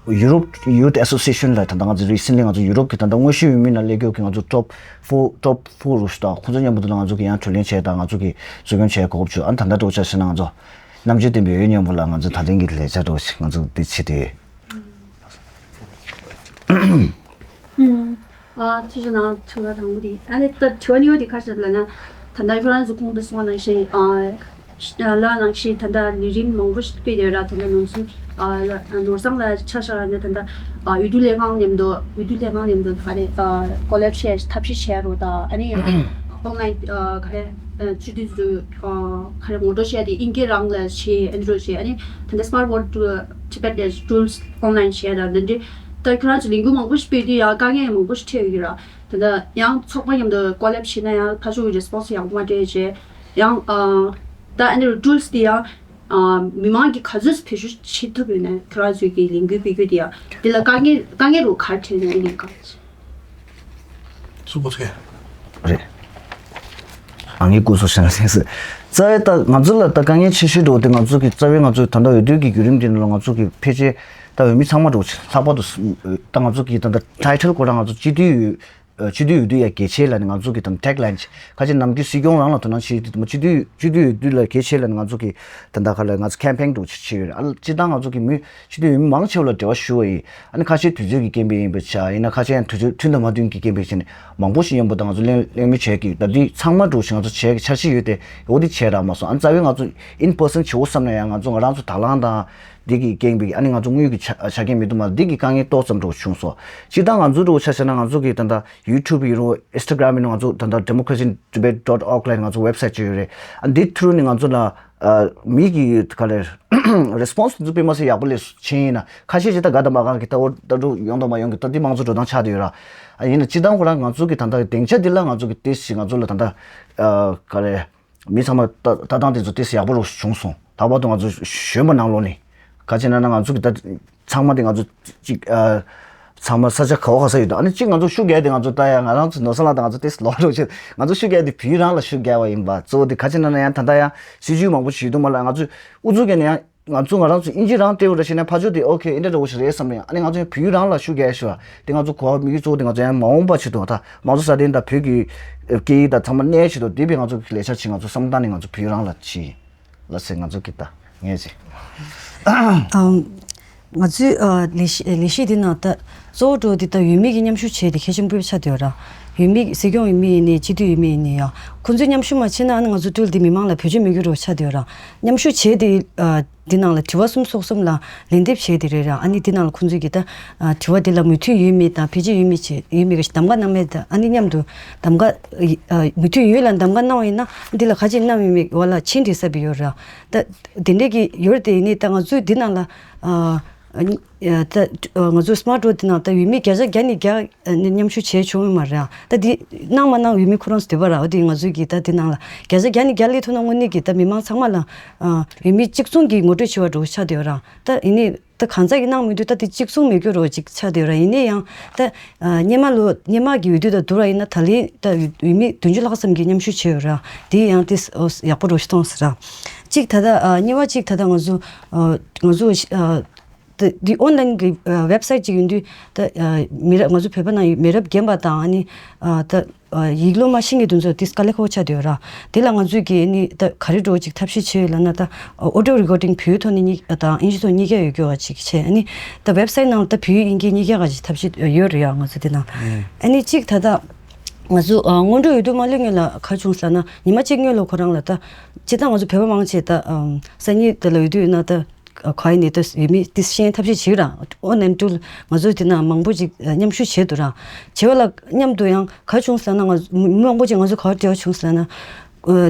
ཨ་Europe Youth Association ལ་ད་ལྟ་ང་ཚོ་རི་སེན་ལི་ང་ཚོ་ཡུ་རོབ་ཀྱི་ད་ལྟ་དངོས་གཞིའི་འོས་མི་ནང་སླེབས་མཁན་གྱི་ང་ཚོ་top four top four རུ་ཞིག་དང་ཁོང་ཚོ་མཉམ་པོ་དུ་ལ་ང་ཚོ་གི་ཡང་གྲོས་གླེང་བྱས་དང་ང་ཚོ་གི་གཙོ་སྐྱོང་བྱས་གོ་སྐབས་བྱུང་། ཨ་ནི་ད་ལྟ་འདྲ་བོ་ཆ་བཞག་ན་ང་ཚོ་རྣམ་དཔྱོད་ལྡན་པའི་འོས་མཉམ་པོ་ལ་ང་ཚོ་ད་ཐེངས་ཀྱི་ལས་འཆར་འདྲ་བོ་ཞིག་ང་ཚོ་འདི་བྱེད་དེ། ཨ་ཐུགས་རྗེ་གནང་། དྲི་བ་དང་པོ་དེ། ཨ་ནི་ད་དྲི་བ་གཉིས་པ་དེ་ག་རེ་ལབ་ན། ད་ལྟ་ཁྱོད་རང་ཚོ་གོང་དུ་གསུངས་པ་ནང་བཞིན། ཨ་ལ་ནང་བཞིན་ད་ལྟ་ལས་རིམ་མང་པོ་ཞིག་སྤེལ་ཡོད་ར། ད་ལྟ་ནང་སོང་ཨ་ལ་ནོར་བཟང་ལ་ཆ་བཞག་ན་ད་ལྟ་ཨ་འོས་བསྡུ་ལས་ཁང་མཉམ་དུ་འོས་བསྡུ་ལས་ཁང་མཉམ་དུ་ག་རེ་ཨ་ཀོ་ལེབ་བྱས་ཐབས་ཤེས་བྱས་རོགས་དང་། ཨ་ནི་ཨོན་ལན་ཨ་ག་རེ་ཨ་སྤྱི་འཐུས་ཚོ་ཨ་ག་རེ་ངོ་སྤྲོད་བྱས་ཏེ་དབྱིན་སྐད་རང་ལ་བྱས། ཨ་ནི་རོགས་བྱས། ཨ་ནི་ད་ལྟ་Smart Work Tibet ལ་ཊུལ་ཨོན་ལན་བྱས་དང་། འདི་འདྲའི་ད་ཁྱོད་རང་ཚོ་ལས་འགུལ་མང་པོ་ཞིག་སྤེལ་དུས་ཡང་དཀའ་ངལ་མང་པོ་ཞིག་འཕྲད་ཡོད་ཀྱི་ར། ད་ལྟ་ཡང་ཚོགས་པ་མཉམ་དུ་ཀོ་ལེབ་བྱས་ན་ཡང་ཕར་ཕྱོགས་ཀྱི་རེ་སི་པོན་སི་ཡག་པོ་མ་སྤྲད་བྱས། ཡང་ཨ་ད་ཨ་ནི་ཊུལ་སི་དེ་ཡང་ཨ་མི་མང་གིས་ག་ཚོད་བེད་སྤྱོད་བྱེད་ཐུབ་ཡོད་ན། ཁྱོད་རང་ཚོའི་གི་ལས་འགུལ་སྤེལ་རྒྱུ་དེ་ཡང་དེ་ལ་དཀའ་ངལ་དཀའ་ངལ་རུ་ག་རེ་འཕྲད་ན་ཨ་ནི་ག་སུ་གོ་ཚུགས། རེད། ཨ་ངའི་སྐུ་གཟུགས་བྱང་སེམས་སུ། རྩ་བའི་ད་ང་ཚོ་ལ་ད་དཀའ་ངལ་ཆེ་ཤོས་འགྲོ་དེ་ང་ཚོ་གི་རྩ་བའི་ང་ཚོ་ད་ལྟ་འོས་བསྡུ་གི་བརྒྱུད་རིམ་འདི་ནང་ལ་ང་ཚོ་གི་ཕལ་ཆེར་ད་འོས་མི་ཚང་མ་འགྲོ་ཆེ་ལྷག་པར་དུ་ད་ང་ཚོ་གི་ད་ལྟ་ཊའི་ཊལ་ཁོ་རང་ང་ཚོ་སྤྱི་འཐུས་ཨ་སྤྱི་འཐུས་འོས་བསྡུ་ཡ་གལ་ཆེ་ལ་ནི་ང་ཚོ་གི་དང་ཊེག་ལའིན་ཆེ་ཁ་ཆེ་ནམ་རྒྱུན་སྲིད་སྐྱོང་རང་ལ་དོ་སྣང་བྱེད་དུས་དུ་མ་སྤྱི་འཐུས་སྤྱི་འཐུས་འོས་བསྡུ་ལ་གལ་ཆེ་ལ་ནི་ང་ཚོ་གི་ད་ལྟ་ཁ་ལ་ང་ཚོ་ཁེམ་པེན་འགྲོ་ཆེ་ཆེ་ཡོད་རེད། ཨ་སྤྱི་བཏང་ང་ཚོ་གི་མི་སྤྱི་འཐུས་འོས་མི་མང་ཆེ་བ་ལ་འབྲེལ་བ་ཞུ་བ་ཡིན། ཨ་ནི་ཁ་ཆེ་དུས་ཚོད་ཀྱི་རྐྱེན་པས་ཡིན་པ་ཆ་ཡིན་ན་ཁ་ཆེ་ཡང་དུས་ཚོད་མཐུན་དང་མ་མཐུན་གྱི་རྐྱེན་པས་བྱས་ནས་མང་པོ་ཞིག་མཉམ་པོ་དང་ང་ཚོ་གླེང་གླེང་མོལ་བྱས་ཀྱི་ད་འདི་ཚང་མ་འགྲོ་ཆེ་ང་ཚོ་བྱས་ཀྱི་འཆར་གཞི་ཡོད་དེ་འོ་འདི་བྱས་རག་མ་སོང་། ཨ་ནི་རྩ་བའི་ང་ཚོ་ཨིན་པར་སན་བྱེད་འོ་བསམ་ན་ཡང་ང་ཚོ་ང་རང་ཚོ་དང་བླངས་དང་། འདི་གི་རྐྱེན་པས་ཨ་ནི་ང་ཚོ་དངུལ་གྱི་ཆ་ཆ་རྐྱེན་མི་འདུག་མ་འདི་གི་དཀའ་ངལ་ཏོག་ཙམ་འགྲོ་བྱུང་སོང་། སྤྱིར་བཏང་ང་ཚོ་འགྲོ་ཆ་བཞག་ན་ང་ཚོ་གི་ད་ལྟ་ཡུ་ཊུབ་ཡིན་རུང་ཨིན་སི་ཊ་གྷ་རམ་ཡིན་རུང་ང་ཚོ་ད་ལྟ་democracy debate dot org ལ་ང་ཚོ་ཝེབ་སའིཊ་ཅིག་ཡོད་རེད། ཨ་འདི་ཐུ་རུ་ནི་ང་ཚོ་ལ་ཨ་མི་གི་ག་རེ་རེ་སི་པོན་སི་འདི་ཚོ་དཔེ་མ་སྲིད་ཡག་པོ་སླེབས་ཕྱིན་ཡིན་ན་ཁ་ཤས་ཅིག་ད་ག་དང་མ་ག་གི་ད་འོ་ད་འགྲོ་ཡོང་དང་མ་ཡོང་གི་ད་འདི་དམངས་གཙོ་འགྲོ་སྟངས་ཆགས་བསྡད་ཡོད་ར། ཨ་ཡིན་ན་སྤྱིར་བཏང་ཁོ་རང་ང་ཚོ་གི་ད་ལྟ་སྡིངས་ཆ་འདི་ལ་ང་ཚོ་གི་ཏིས་ཞིག་ང་ཚོ་ལ་ད་ལྟ་ཨ་ག་རེ། མི་ཚང་མ་ལྟ་ལྟ་སྟངས་དེ་ཚོ་ཏོག་ཙམ་ཡག་པོ་རུ་བྱུང་སོང་། ད་བར་དུ་ང་ཚོ་གཞོན་པ་ནང་ལོགས་ནས་ག་ཅི་ན་ན་ང་ཚོ་གི་ད་ཚང་མ་དེ་ང་ཚོ་གཅིག་ཨ་ཚང་མ་ས་ཆ་ག་བ་ག་ས་ཡོད་དོ། ཨ་ནི་གཅིག་ང་ཚོ་ཤུགས་རྒྱག་དེ་ང་ཚོ་ལྟ་ཡ་ང་རང་ཚོ་ནོར་ས་ལ་དང་ང་ཚོ་ཏོག་ཙམ་ལོག་རོགས་བྱེད། ང་ཚོ་ཤུགས་རྒྱག་དེ་བོད་རང་ལ་ཤུགས་རྒྱག་པ་ཡིན་པ་གཙོ་བོ་དེ་ག་ཅི་ན་ན་ཡང་ད་ལྟ་ཡང་སྲིད་ཇུས་མང་པོ་ཞིག་ཡོད་དུ་མ་ལ་ང་ཚོ་ཨུ་ཚུགས་ཀྱི་ནས་ཡང་། ང་ཚོ་ང་རང་ཚོ་ཨིན་ཇི་རང་སྤྲད་འོ་ར་ཤེ་ན་ཕ་ཆོས་དེ་ཨོ་ཁེ་ཨིན་ཏྲ་འདྲ་བོ་ཞིག་རེད་བསམ་ནས་ཨ་ནི་ང་ཚོ་ཡང་བོད་ཡིག་རང་ལ་ཤུགས་རྒྱག་ཤོག་དེ་ང་ཚོ་གོ་བ་དམིགས་ཡུལ་གཙོ་བོ་དེ་ང་ཚོ་ཡང་མ་འོངས་པ་ཆེད་དུ་ད་མང་གཙོ་སྲ་བརྟན་དང་བོད་ཀྱི་སྐད་ཡིག་དང་ཚང་མ་གནས་ཆེད་དུ་དེ་བས་ང་ཚོ་གི་ལས་འཆར་ཆེ་ང་ཚོ་བསམ་བཏང་ནས་ང་ཚོ་བོད་ཡིག་རང་ལ་ཆེ་ལ་ཟེར་ང་ཚོ་གི་ད་ངས་ཟེར། ཨམ། ང་ཚོའི་ཨ་ལས་གཞི་ལས་གཞི་དེ་ནང་ད་གཙོ་བོ་འགྲོ་དེ་ད་འོས་མི་གི་མཉམ་ཞུགས་བྱས་དེ་གལ་ཆེན་པོ་ཆགས་བསྡད་ཡོད་ར། འོས་མི་སྲིད་སྐྱོང་འོས་མི་ཡིན་ནའི་སྤྱི་འཐུས་འོས་མི་ཡིན་ནའི་ཡང་ཁོང་ཚོའི་མཉམ་ཞུགས་མ་བྱས་ན་ཨ་ནི་ང་ཚོ་ཏུལ་དེ་མི་མང་ལ་བེད་སྤྱོད་མི་དགོས་རོགས་ཆགས་བསྡད་ཡོད་ར། མཉམ་ཞུགས་བྱས་དེ་ཨ། འདི་ནང་ལ་དྲི་བ་གསུམ་སོགས་གསུམ་ལ་ལན་འདེབས་བྱས་དེ་རེད་ར། ཨ་ནི་འདི་ནང་ལ་ཁོང་ཚོས་ཀྱི་ད་ཨ་དྲི་བ་འདི་ལ་མོས་མཐུན་ཡོད་མེད་དང་ཕལ་ཆེར་ཡོད་མེད་བྱས་ཡོད་མེད་ག་ཞིག་གདམ་ག་གནང་མེད་ད་ཨ་ནི་མཉམ་དུ་གདམ་ག་ཨ་མོས་མཐུན་ཡོད་ལ་གདམ་ག་གནང་བ་ཡིན་ན་འདི་ལ་ག་ཅིག་གནང་ཡོད་མེད་བ་ལ་ཆིན་དྲི་ས་བི་ཡོད་ར། ད་དེ་འདྲས་ཀྱི་ཡོད་དེ་ཡིན་ནི་ད་ང་ཚོས་འདི་ནང་ལ་ཨ་ཨ་ནི་ཨ་ད་ང་ཚོ་སི་མ་ཊི་ཌོ་འདི་ནང་ད་ཡོད་མེད་བརྒྱ་ཆ་བརྒྱ་ནས་བརྒྱ། ཨ་ནི་མཉམ་ཞུགས་བྱས་བྱུང་ཡོད་མ་རེད་ཨ། ད་འདི་གནང་མ་གནང་ཡོད་མེད་ཁོ་རང་ཚོ་འདོད་པ་རེད་ཨ། འདི་ང་ཚོའི་གི་ད་འདི་ནང་ལ་བརྒྱ་ཆ་བརྒྱ་ནས་བརྒྱ་སླེབས་ཐུབ་ན་དངོས་གནས་ཀྱི་ད་མི་མང་ཚང་མ་ལ་ཨ་ཡོད་མེད་གཅིག་མཚུངས་ཀྱི་ངོ་སྤྲོད་བྱེད་པ་འགྲོ་ཆགས་བསྡད་ཡོད་རེད་ཨ། ད་ཡིན་ནའི་ད་གང་ཟག་གིས་གནང་མི་འདུག་ད་དེ་གཅིག་མཚུངས་མེད་རྒྱུ་རོ་ཅིག་ཆགས་བསྡད་ཡོད་རེད། ཡིན་ནའི་ཡང་ད་ཨ་སྔོན་མ་ལོ་སྔོན་མ་གི་འོས་བསྡུ་དང་བསྡུར་བ་ཡིན་ན་ད་ལན་ད་འོས་མི་བདུན་ཅུ་ལྷག་ཙམ་གྱིས་མཉམ་ཞུགས་བྱས་ཡོད་རེད་ཨ། དེ་ཡང་དེ་ཡག་པོ་འགྲོ་ཞིག་མཐོང་སོང་ར། གཅིག་ད་ལྟ་ཨ་གཉིས་པ་གཅིག་ད་ལྟ་ང་ཚོ་ཨ་ང་ཚོ་ཨ། ད་འདི་ཨོན་ལན་གྱི་ཨ་ཝེབ་སའིཊ་ཅིག་ཡིན་དུས་ད་ཨ་མི་རབས་ང་ཚོ་བོད་པ་ནང་མི་རབས་རྒན་པ་དང་ཨ་ནི་ཨ་ད་ཨ་ཡིག་ཀློག་མ་ཤེས་མཁན་དེ་ཚོ་ཏིས་དཀའ་ལས་ཁག་པོ་ཆགས་བསྡད་ཡོད་ར། དེ་ལ་ང་ཚོས་ཀྱི་ཨ་ནི་ད་ག་རེ་འགྲོ་ཅིག་ཐབས་ཤེས་བྱས་ཡོད་ལབ་ན་ད་ཨོ་ཌི་ཡོ་རི་ཀོར་ཌིང་བོད་ཐོག་ནས་གཉིས་དང་ཨིན་ཇི་ཐོག་གཉིས་ཀ་ཡོད་རྒྱུ་བ་ཅིག་བྱས་ཨ་ནི་ད་ཝེབ་སའིཊ་ནང་ལ་ད་བོད་ཡིག་དབྱིན་སྐད་གཉིས་ཀ་ག་ཅིག་ཐབས་ཤེས་ཡོད་རེད་ཡ་ང་ཚོ་དེ་ནང་ཨ་ནི་གཅིག་ད་ད་ང་ཚོ་ཨ་སྔོན་འགྲོ་འོས་བསྡུ་མ་སླེབས་སྔོན་ལ་ག་བྱུང་ཟེར་ན་ཉི་མ་གཅིག་སྔོན་ལ་ཁོ་རང་ལ་ད་སྤྱིར་བཏང་ང་ཚོ་བོད་པ་མང་ཆེ་ད་ཨམ་སང་ཉིན་དེ་ལ་འོས་བསྡུ་ཡོད་ན་ད། ག་ཡིན་ནའི་ད་ཡིན་མིན་དེ་ཤེས་ཐབས་ཤེས་བྱེད་ར། ཨོ་ནན་ཊུལ་ང་ཚོ་དེ་ན་མང་པོ་ཅིག་མཉམ་ཞུགས་བྱས་འདུག་ར། བྱེད་པ་ལ་མཉམ་དུ་ཡང་ག་བྱུང་ཟེར་ན་ང་མི་མང་པོ་ཅིག་ང་ཚོ་ག་བར་འབྲེལ་བ་བྱུང་ཟེར་ན།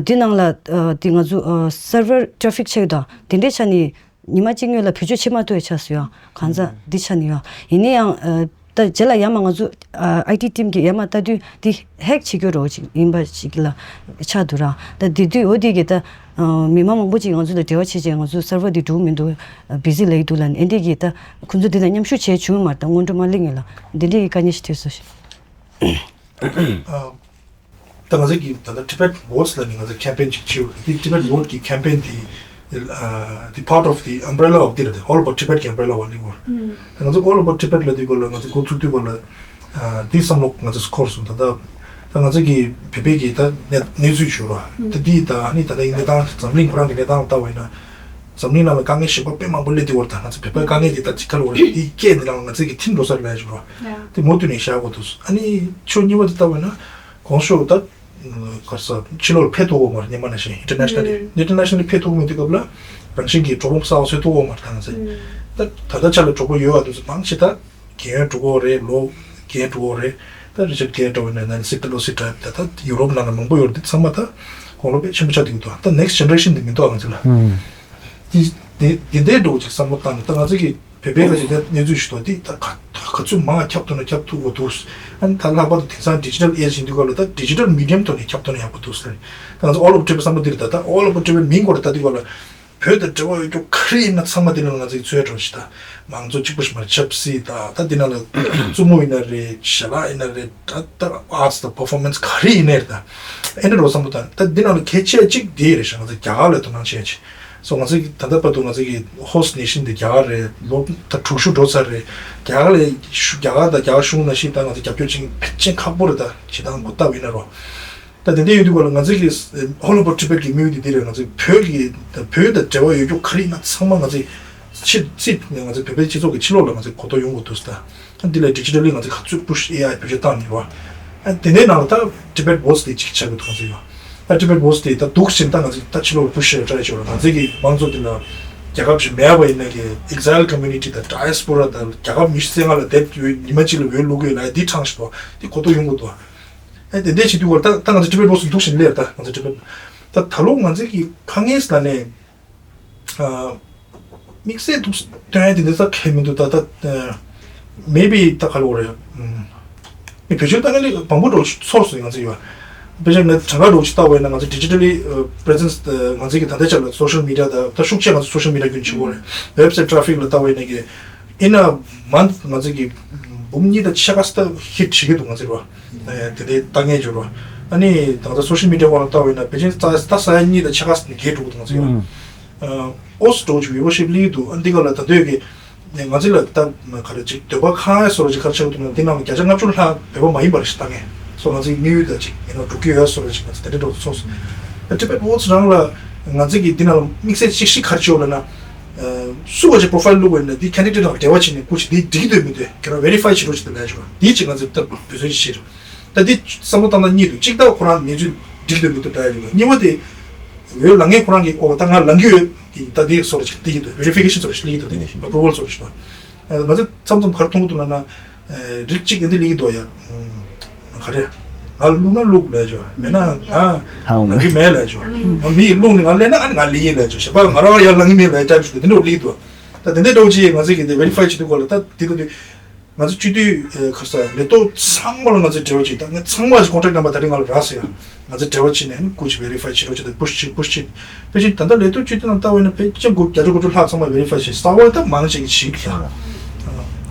འདི་ནང་ལ་དེ་ང་ཚོ་སར་ཝར་ཊྲ་ཕིག་ཆགས་ཡོད་དང་དེ་འདྲའི་ཆ་ནས་ཉི་མ་གཅིག་སྔོན་ལ་བེད་སྤྱོད་བྱེད་མ་ཐུབ་ཡ་ཆགས་སོང་ཡ་གང་ཟག་འདི་ཆ་ནས་ཡ་ཡིན་ནའི་ཡང་། ད་རྗེས་ལ་ཡར་མར་ང་ཚོ་ཨ་ཨའི་ཊི་ཊིམ་གྱིས་ཡར་མར་ལྟ་དུས་འདི་ཧེག་བྱེད་རྒྱུ་རོགས་ཅིག་ཡིན་པ་ཞིག་ལ་ཆགས་འདུག་ར། ད་དེ་དུས་འོ་དེ་གི་ད་མི་མང་མང་པོ་ཅིག་ང་ཚོ་ལ་འབྲེལ་བ་བྱེད་ཅིག་ང་ཚོ་སར་ཝར་འདི་འགྲུབ་མི་འདུག་བི་ཟི་ལབ་ཀྱི་འདུག་ལབ་ནས་ཨེ་འདྲས་ཀྱི་ད་ཁོང་ཚོ་འདི་ལ་མཉམ་ཞུགས་བྱས་བྱུང་མ་རེད། ད་སྔོན་འགྲོ་མ་སླེབས་སྔོན་ལ་འདི་འདྲས་ཀྱི་དཀའ་ངལ་ཞིག་ཐོན་སོང་ཞིག་ད་ང་ཚོ་གི་ད་ལྟ་Tibet Votes ལབ་ནས་ང་ཚོ་ཁེམ་པེན་ཅིག་བྱེད་ཡོད་རེད། དེ་Tibet Vote གི་ཁེམ་པེན་དེ་ཨ་དེ་part of the umbrella of དེ་རེད། All About Tibet གི་umbrella འོག་ལ་ཡོད་རེད། ད་ང་ཚོ་All About Tibet ལབ་དུས་སྐོར་ལ་ང་ཚོ་འགོ་ཚུགས་དུས་སྐོར་ལ་ཨ་དེ་བསམ་བློ་ང་ཚོ་འཁོར་སོང་། ད་ལྟ་ད་ང་ཚོ་གི་བོད་པའི་གི་ད་གནས་གནས་ཚུལ་ཞུ་རོགས། ད་དེ་ད་ཨ་ནི་ད་ལྟ་ཡི་གནས་སྟངས་འཛམ་གླིང་ཁོ་རང་གི་གནས་སྟངས་ལ་ལྟ་བ་ཡིན་ན། འཛམ་གླིང་ནང་ལ་དཀའ་ངལ་གཞན་པ་དཔེ་མང་པོ་སླེབས་དུས་སྐོར་ད་ང་ཚོ་བོད་པའི་དཀའ་ངལ་དེ་ད་ཅི་ག་ལ་འོ་རེད། དེ་སྐད་འདི་ནང་ལ་ང་ཚོ་གི་ཐིམ་འགྲོ་ས་རེད་ལབ་ཞུ་རོགས། དེ་མུ་མཐུད་ནས་བཞག་དགོས་འདུག་ཨ་ནི་ཕྱོགས་གཉིས་པ་དེ་ལྟ་བ་ཡིན་ན། གོང་ཞུས་ད། ག་རེ་ཟེར་ཕྱི་ལོགས་ལ་ཕེབས་ཐུབ་ཀྱི་ཡོད་མ་རེད། སྔོན་མ་ནང་བཞིན་internationally internationally ཕེབས་ཐུབ་ཀྱི་མེད་དུས་སྐབས་ལ་རང་བཞིན་གྱིས་གྲོགས་པོ་གསར་པ་བཟོ་ཐུབ་ཀྱི་ཡོད་མ་རེད། ད་ང་ཚོས་ད་ད་ལྟ་ཆ་ལ་གྲོགས་པོ་ཡོད་པ་དེ་ཚོ་མང་ཆེ་ད་རྒན་ཡོལ་འགྲོ་གི་ཡོད་རེད། ལོ་རྒན་འགྲོ་གི་ཡོད་རེད། ད་Richard Gere འདྲ་བོ་ཡིན་ན་Nancy Pelosi འདྲ་ད་ད་ཡུ་རོབ་ནང་ལ་མང་པོ་ཡོད་རེད། དེ་ཚང་མ་ད་དགུང་ལོ་དཔེ་ཆེན་པོ་ཆགས་བསྡད་ཀྱི་འདུག་ད་next generation དེ་མི་འདུག་ང་ཚོ་ལ། དེ་དེ་དེ་འདྲའི་འགྲོ་ཅིག་བསམ་བློ་བཏང་ནས་ད་ང་ཚོ་གི་བོད་པའི་ལ་ཅིག་ད་གནས་ཚུལ་ཞིག་འདུག་དེ་ད་ག་ག་ཚོད་མང་ཁྱབ་ཐུབ་ན་ཁྱབ་ཐུབ་དགོས་འདུག་ཨ་ནི་ད་ལྷག་པར་དུ་དེང་སང་digital age ཡིན་དུས་སྐབས་ལ་ད་digital medium ཐོག་ནས་ཁྱབ་ཐུབ་ན་ཡག་པོ་འདུག་ཟེར། ད་ང་ཚོ་All About Tibet བསམ་བློ་འདི་རེད། ད་ད་All About Tibet མིང་སྐོར་ལ་ལྟ་དུས་སྐབས་ལ་ བོད་དང་འབྲེལ་བ་ཡོད་རྒྱུ་ག་རེ་ཡིན་ན་ཚང་མ་དེ་ནང་ལ་ང་ཚོས་འཚོལ་འགྲོ་ཞིག་ད། མང་གཙོ་གཅིག་པུ་ཞིག་མ་རེད། ཆབ་སྲིད་ད་ད་དེ་ནང་ལ་རྩེད་མོ་ཡིན་ན་རེད། ཞལ་ལག་ཡིན་ན་རེད། ད་ད་ཨར་ཊི་དང་པར་ཕོར་མན་སི་ག་རེ་ཡིན་ནའི་རེད། ད་ཨེ་འདྲ་འགྲོ་བསམ་བློ་བཏང་ད་འདི་ནང་ལ་གལ་ཆེ་གཅིག་དེ་རེད་ཤག་ང་ཚོ་རྒྱ་གར་ལ་དོ་སྣང་བྱེད་ཡ་ཆེ། སོ་ང་ཚོ་གི་ད་ལྟ་བར་དུ་ང་ཚོ་གི་ཧོ་སི་ཊི་ནེ་ཤན་དེ་རྒྱ་གར་རེད། ལོ་ད་དྲུག་ཅུ་འགྲོ་ཚར་རེད། རྒྱ་གར་ལ་ཤུ་རྒྱ་གར་དང་རྒྱ་གར་གཞུང་ནང་བཞིན་ད་ང་ཚོ་རྒྱབ་སྐྱོར་བྱེད་མཁན་ཕལ་ཆེར་ཁག་པོ་རེད། ད་བྱེད་སྟངས་མགོ་བཏགས་པ་ཡིན་ན་རོ། ད་དེ་འདྲ་ཡོད་དུས་སྐབས་ལ་ང་ཚོ་གི་ཧོ་ལོ་བོ་ཊི་བེཊ་གི་དམིགས་ཡུལ་དེ་འདི་རེད། ང་ཚོ་བོད་ཀྱི་ད་བོད་དང་འབྲེལ་བ་ཡོད་རྒྱུ་ག་རེ་ཡིན་ན་ཚང་མ་ང་ཚོ་ཕྱི་ཕྱི་ང་ཚོ་བོད་པའི་སྤྱི་ཚོགས་ཀྱི་ཕྱི་ལོགས་ལ་ང་ཚོ་གོ་རྟོགས་ཡོང་དགོས་འདུག་ཟེར། ད་འདི་ལ་ཌི་ཇི་ཊལ་ལི་ང་ཚོ་ག་ཚོད་པུ་ཤི་ཨེ་ཨའི་བེད་སྤྱོད་བཏང་ནས་རོ། ཨ་དེ་འདྲའི་ནང་ལ་ད་ཊི་བེཊ་བོ་ཨིས་དེ་གཅིག་ཆགས་ཀྱི་འདུག་ང་ཚོ་ཡོད། ཨ་ཊི་བེཊ་བོ་ཨིས་དེ་ད་འདུག་ཟིན་ད་ང་ཚོ་ད་ཕྱི་ལོགས་ལ་པུ་ཤི་ཊའི་བྱོས་རོ། ང་ཚོ་གི་མང་ཚོགས་དེ་ལ་རྒྱལ་ཁབ་ཅིག་མེད་པ་ཡིན་ན་གི་ཨེག་སའིལ་ཀོ་མིའུ་ནི་ཊི་དང་ཌ་ཡ་སི་པོ་ར་དང་རྒྱལ་ཁབ་ཉི་ཤུ་རྩ་ལྔ་ལ་བསྡད་ཡོད། ཉི་མ་གཅིག་ལ་འོས་བླུག་གི་ཡོད་ལ་འདི་དྲངས་ཤིག་དོ། འདི་གོ་རྟོགས་ཡོང་དགོས་དོ། ཨ་དེ་འདྲ་བྱེད་དུས་སྐབས་ལ་ད་ད་ང་ཚོ་ཊི་བེཊ་བོ་ཨིས་འདུག་ཟིན་ལེར་ད་ང་ཚོ་ཊི་བེཊ་ད་ད་ལོ་ང་ཚོ་གི་དཀའ་ངལ་ཟེར་ནས། ཨ། དམིགས་བསལ་འདུག་སྟོན་ཡ་དེ་འདི་ཙག་གེ་མི་འདུག་ད་ལྟ་ཨ། མེ་བི་ད་ག་ལ་འོ་རེད། ཨ། མི་བེད་སྤྱོད་ལྟ་མཁན་ལས་མང་པོ་འགྲོ་ཚོར་སོང་ང་ཚོ་ཡོད། དཔེ་ཆ་ནས་གྲངས་ཀ་འགྲོ་ཅིག་ལྟ་བས་ན་ང་ཚོ་ཌི་ཇི་ཊལ་ལི་པི་རེ་སེན་སི་ང་ཚོ་གི་ད་ལྟའི་ཆ་ལ་སོ་ཤལ་མི་ཌི་ཡ་ད་ད་ཤུགས་ཆེ་ང་ཚོ་སོ་ཤལ་མི་ཌི་ཡ་རྒྱུན་ཆེ་བོ་རེད། ཝེབ་སའིཊ་ཊ་ར་ཕིག་ལ་ལྟ་བས་ན་གི་ཨིན་ན་མན་ང་ཚོ་གི་འབུམ་གཉིས་དང་ཕྱེད་ཀ་ཙམ་ཧིཊ་བྱེད་ཀྱི་འདུག་ང་ཚོ་རོ། དེ་འདྲའི་ལྟ་མཁན་ཅིག་རོ། ཨ་ནི་ད་ལྟ་སོ་ཤལ་མི་ཌི་ཡ་འོག་ལ་ལྟ་བས་ན་ཕལ་ཆེར་ད་ད་ས་ཡ་གཉིས་དང་ཕྱེད་ཀ་ཙམ་བརྒལ་འགྲོ་གི་འདུག་ང་ཚོ་ཡོད། ཨོ་སི་ཊོ་ཅིག་ཝི་ཝར་ཤིབ་སླེབས་འདུག་ཨ་འདི་ག་ལ་ད་ལྟ་གི་ང་ཚོ་ལ་ད་ག་རེ་ཅིག་འདོད་པ་ཁེངས་ཡ་བཟོ་འདྲ་ཅིག་ག་རེ་ཆགས་འདུག་ན་འདི་ནང་བརྒྱ་ཆ་ལྔ་བཅུ་ལྷག་བོད་པ་མ་ཡིན་པ་རེད་ཞེས་ལྟ་མཁན་སོ་ང་ཚོའི་དམིགས་ཡུལ་ད་ཅིག་ཡིན་ནོ་འགྲོ་གི་ཡོད་བཟོ་འདྲ་ཅིག་ང་ཚོ་དེ་འདྲའི་འགྲོ་སོང་སོང་། ཨ་ཊི་བེཊ་བོ་ཨིས་རང་ལ་ང་ཚོ་གི་འདི་ནང་ལ་དམིགས་བསལ་ཅིག་ཤིག་ག་རེ་བྱས་ཡོད་ལབ་ན། སུ་བ་ཅིག་པོ་རོ་ཕའིལ་བླུགས་པ་ཡིན་ན་འདི་ཁེན་ཌི་ཌེཊ་དང་འབྲེལ་བ་བྱས་ནས་སྐུ་མཁྱེན་འདི་འགྲིག་གི་འདུག་མི་འདུག་ཁྱེད་རང་ཝེ་རི་ཕའི་བྱེད་རོགས་བྱེད་དང་ལབ་ཡ་ཅིག་རེད། འདི་ཅིག་ང་ཚོས་ད་འབད་བརྩོན་ཅིག་བྱེད་རོགས། ད་འདི་བསམ་བློ་བཏང་ན་གཉིས་འདུག་གཅིག་ད་ཁོ་རང་གནས་ཚུལ་འགྲིག་འདུག་མི་འདུག་ལྟ་ཡ་ཅིག་རེད། གཉིས་པ་དེ་འོས་ལངས་མཁན་ཁོ་རང་གིས་ཨོ་ད་ང་ལངས་ཀྱི་ཡོད་ད་འདི་བཟོ་འདྲ་ཅིག་སླེབས་ཀྱི་འདུག་ཝེ་རི་ཕི་ཀེ་ཤན་བཟོ་འདྲ་ཅིག་སླེབས་ཀྱི་འདུག་དེ་ནས་ཨེ་པུ་རུ་ཝལ་བཟོ་འདྲ་ཅིག་རེད། ང་ཚོས་མཚམས་མཚམས་ག་རེ་མཐོང་གི་འདུག་ལབ་ན། རིགས་གཅིག་འདི་འདི་ལེགས་འདུག་ཡ། ག་རེ། ང་བླུགས་ན་བླུགས་ལས་ཆོག་མེད་ན་ང་ཧང་ལང་གི་མེད་ལས་ཆོག་ང་མི་ཡིས་བླུགས་ནས་ང་ལེན་ན་ཨ་ནི་ང་ལེན་ཡིན་ལས་ཆོག་གཞན་པ་ང་རང་ཡར་ལང་གི་མེད་ལས་ཀྲབ་ཞུ་དེ་འདྲ་ལེགས་འདུག་ད་དེ་འདྲའི་འདྲ་བོ་ཅིག་ང་ཚོས་གི་འདི་ཝེ་རི་ཕའི་བྱེད་དུས་སྐོར་ལ་ད་དེ་གི་དུས་ང་ཚོ་སྤྱི་འཐུས་ཁ་ས་ལས་ཐོག་ཚང་མ་ལ་ང་ཚོས་འབྲེལ་བ་བྱེད་ད་ངས་ཚང་མ་ལ་ཀོན་ཊེག་ནམ་བར་ད་རེས་ང་ལ་རག་སོང་ཡ། ང་ཚོས་འབྲེལ་བ་བྱས་ནས་ཨ་ནི་སྐུ་མཁྱེན་ཝེ་རི་ཕའི་བྱེད་རོགས་བྱེད་དང་པུ་ཤི་བྱེད་པུ་ཤི་བྱེད། དཔེ་ཆ་ད་ལྟ་ལས་ཐོག་སྤྱི་འཐུས་ནང་ལྟ་བས་ན་ཕལ་ཆེར་དགུ་བརྒྱ་ཆ་དགུ་བཅུ་ལྷག་ཚང་མ་ཝེ་རི་ཕའི་བྱེད་གསར་བ་ད་མང་ཆེ་གི་བྱེད་ཀྱི་ཡ།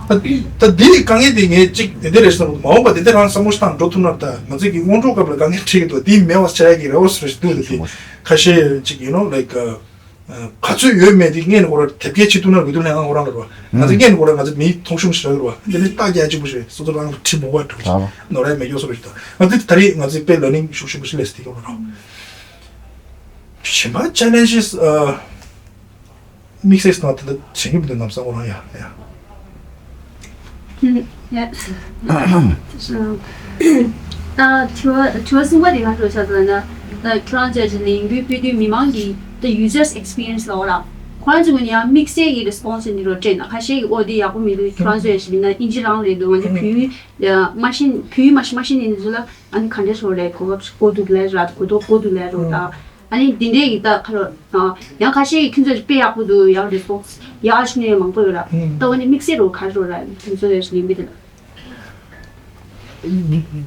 ད་ད་འདི་ནི་དཀའ་ངལ་དེ་ངས་གཅིག་དེ་འདྲ་རེད་བསམ་མ་འོངས་པ་དེ་འདྲ་རང་བསམ་བློ་ཞིག་བཏང་འགྲོ་ཐུབ་ན་ད་ང་ཚོས་ཀྱི་སྔོན་འགྲོ་སྐབས་ལ་དཀའ་ངལ་འཕྲད་ཀྱི་འདུག་དེ་མེད་པ་བྱ་ཡ་གི་རེ་བ་སུ་རེ་ཞིག་འདུག་ད་དེ་ཁ་ཤས་ཅིག་you know like ག་ཚོད་ཡོད་མེད་དེ་ངས་ནི་ཁོ་ར་དེབ་སྐྱེལ་བྱེད་ཐུབ་ན་འགྲོ་དུས་ལས་ང་ཁོ་རང་ལ་རོ། ང་ཚོ་ངས་ནི་ཁོ་ར་ང་ཚོ་མིའི་ཐོང་གཤོང་ཞིག་རག་གི་རོ། འདི་ནི་རྟགས་རྒྱ་ཆེན་པོ་ཞིག་རེད། སོ་སོ་རང་ལ་ཁྲིམས་མོ་བ་འགྲོ་ཞིག་ནོར་ཡ་མེད་ཀྱོག་སོ་རེ་ཞིག་དང་ང་ཚོ་ད་རེས་ང་ཚོའི་དཔེ་ལ་ནིང་ཤུགས་ཆེན་པོ་ཞིག་ལས་སྲིད་ཀྱི་རོ། གཞན་པ་ཆེ་ལེན་ཇི་སི་དམིགས་བསལ་སྟངས་དེ་འདྲ་བྱེད་ཀྱི་མི་འདུག་ནམ་སང་ཁོ་རང་ཡ་ཡ། ད་དྲི་བ་དྲི་བ་གསུམ་པ་དེ་ག་རེ་ཆགས་འདུག་ན། ད་ཁྱོད་རང་ཚོས་ལས་འགུལ་སྤེལ་དུས་མི་མང་གི་ད་ཡུ་ཛར་སི་ཨེག་སི་པི་རི་ཡན་སི་ལ་འོ་ར། ཁོ་རང་ཚོ་གི་ནི་ཡང་དམིགས་བསལ་གྱི་རེ་སི་པོན་སི་འདི་རོ་སྤྲད་ན་ཁ་ཤས་ཀྱིས་ཨོ་འདི་ཡག་པོ་མི་འདུག་ཁྱོད་རང་ཚོ་ཡ་ཞིག་ཡིན་ན་ཨིན་ཇི་རང་རེད་འདུག་ང་ཚོ་བོད་ཡིག་མ་ཤེས་བོད་ཡིག་མ་ཤེས་མ་ཤེས་ནི་འདི་ཚོ་ལ། ཨ་ནི་ག་འདྲས་ཤོར་རེད། གོ་སྐབས་ཤིག་དགོས་འདུག་ལབ་ར་གོ་རྟོགས་དགོས་འདུག་ལབ་རོགས་ད། ཨ་ནི་འདི་འདྲས་ཡིན་ད་ཁ་ལོ། ཡང་ཁ་ཤས་ཀྱིས་ཁྱོད་ཚོ་དཔེ་ཡག་པོ་འདུག་ཡག་རེ་སོང་ཡག་ཨ་ཤི་ནས་མང་པོ་ཡོད་ར། ད་འོ་ནི་དམིགས་བསལ་རོ་ག་རེ་རོ་ར་ཁྱོད་ཚོ་ཡོད་ལིང་བི་དེ་ལ།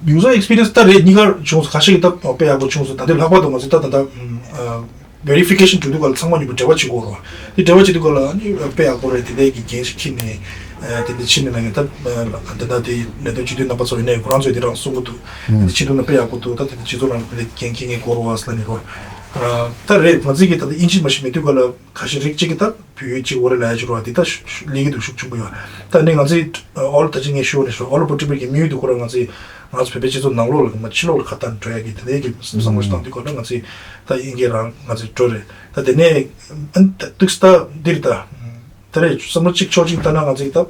ཡུ་ཛར་ཨེག་སི་པི་རི་ཡན་སི་ད་རེད་གཉིས་ཀ་བྱུང་སོང་། ཁ་ཤས་ཀྱིས་ད་དཔེ་ཡག་པོ་བྱུང་སོང་། ད་འདི་ལྷག་པར་དུ་ང་ཚོ་ད་ད་ད། ཝེ་རི་ཕི་ཀེ་ཤན་འགྲོ་དུས་སྐབས་ལ་ཚང་མ་མཉམ་པོ་འབྲེལ་བ་བྱེད་དགོས་རེད་བ། དེ་འབྲེལ་བ་བྱེད་དུས་སྐབས་ལ་ཨ་ནི་དཔེ་ཡག་པོ་རེད། དེ་འདྲའི་གི་འགན་ཞིག་འཁྱེར་ནས་ཨ་དེ་འདྲ་ཕྱིན་ནས་ན་ངས་ད་ད་ལྟ་དེ་ལས་དོན་སྤྱི་འཐུས་རྣམ་པ་ཚོ་ཡིན་ནའི་ཁོ་རང་ཚོས་དེ་རང་གསུང་གི་འདུག་དེ་འདྲ་ཕྱིན་དུས་ན་དཔེ་ཡག་པོ་འདུག་ད་དེ་འདྲ་སྤྱི་ཚོགས་ནང་ལ་དེ་འདྲ་འགན་འཁྱེར་མཁན་དགོས་རེད་བ་ཟེར་ནས་རོ། ད་རེད་ང་ཚོས་གི་ད་ལྟ་དབྱིན་ཇི་མ་ཤེས་མེད་དུས་སྐབས་ལ་ཁ་ཤས་རིགས་གཅིག་གིས་ད་བོད་ཡིག་གཅིག་འོ་རེད་ལབ་ཡ་ཅིག་རོ། དེ་ད་ལས་ཀྱི་འདུག་ཤུགས་ཆེན་པོ་ཡོད། ད་ནི་ང་ཚོས་ཨོལ་ད་ཅི་ངས་ཤོད་ནས་ཤོད་ཨོལ་པོ་ཊི་བེཊ་གི་དམིགས་ཡུལ་དུ་ཁོ་རང་ང་ཚོས་ང་ཚོ་བོད་པའི་སྤྱི་ཚོགས་ནང་ལོགས་ལ་མ་ཕྱི་ལོགས་ལ་ཁ་བཏང་འགྲོ་ཡ་གི་དེ་འདྲའི་གི་བསམ་བློ་ཞིག་བཏང་དུས་སྐབས་ལ་ང་ཚོས་ད་དབྱིན་སྐད་རང་ང་ཚོས་འགྲོ་རེད། ད་དེ་ནས་ཨ་ནི་ད་ཏུག་ས་ད་འདིར་ད་ད་རེད་བསམ་བློ་གཅིག་ཕྱོགས་གཅིག་བཏང་ན་ང་ཚོས་ད་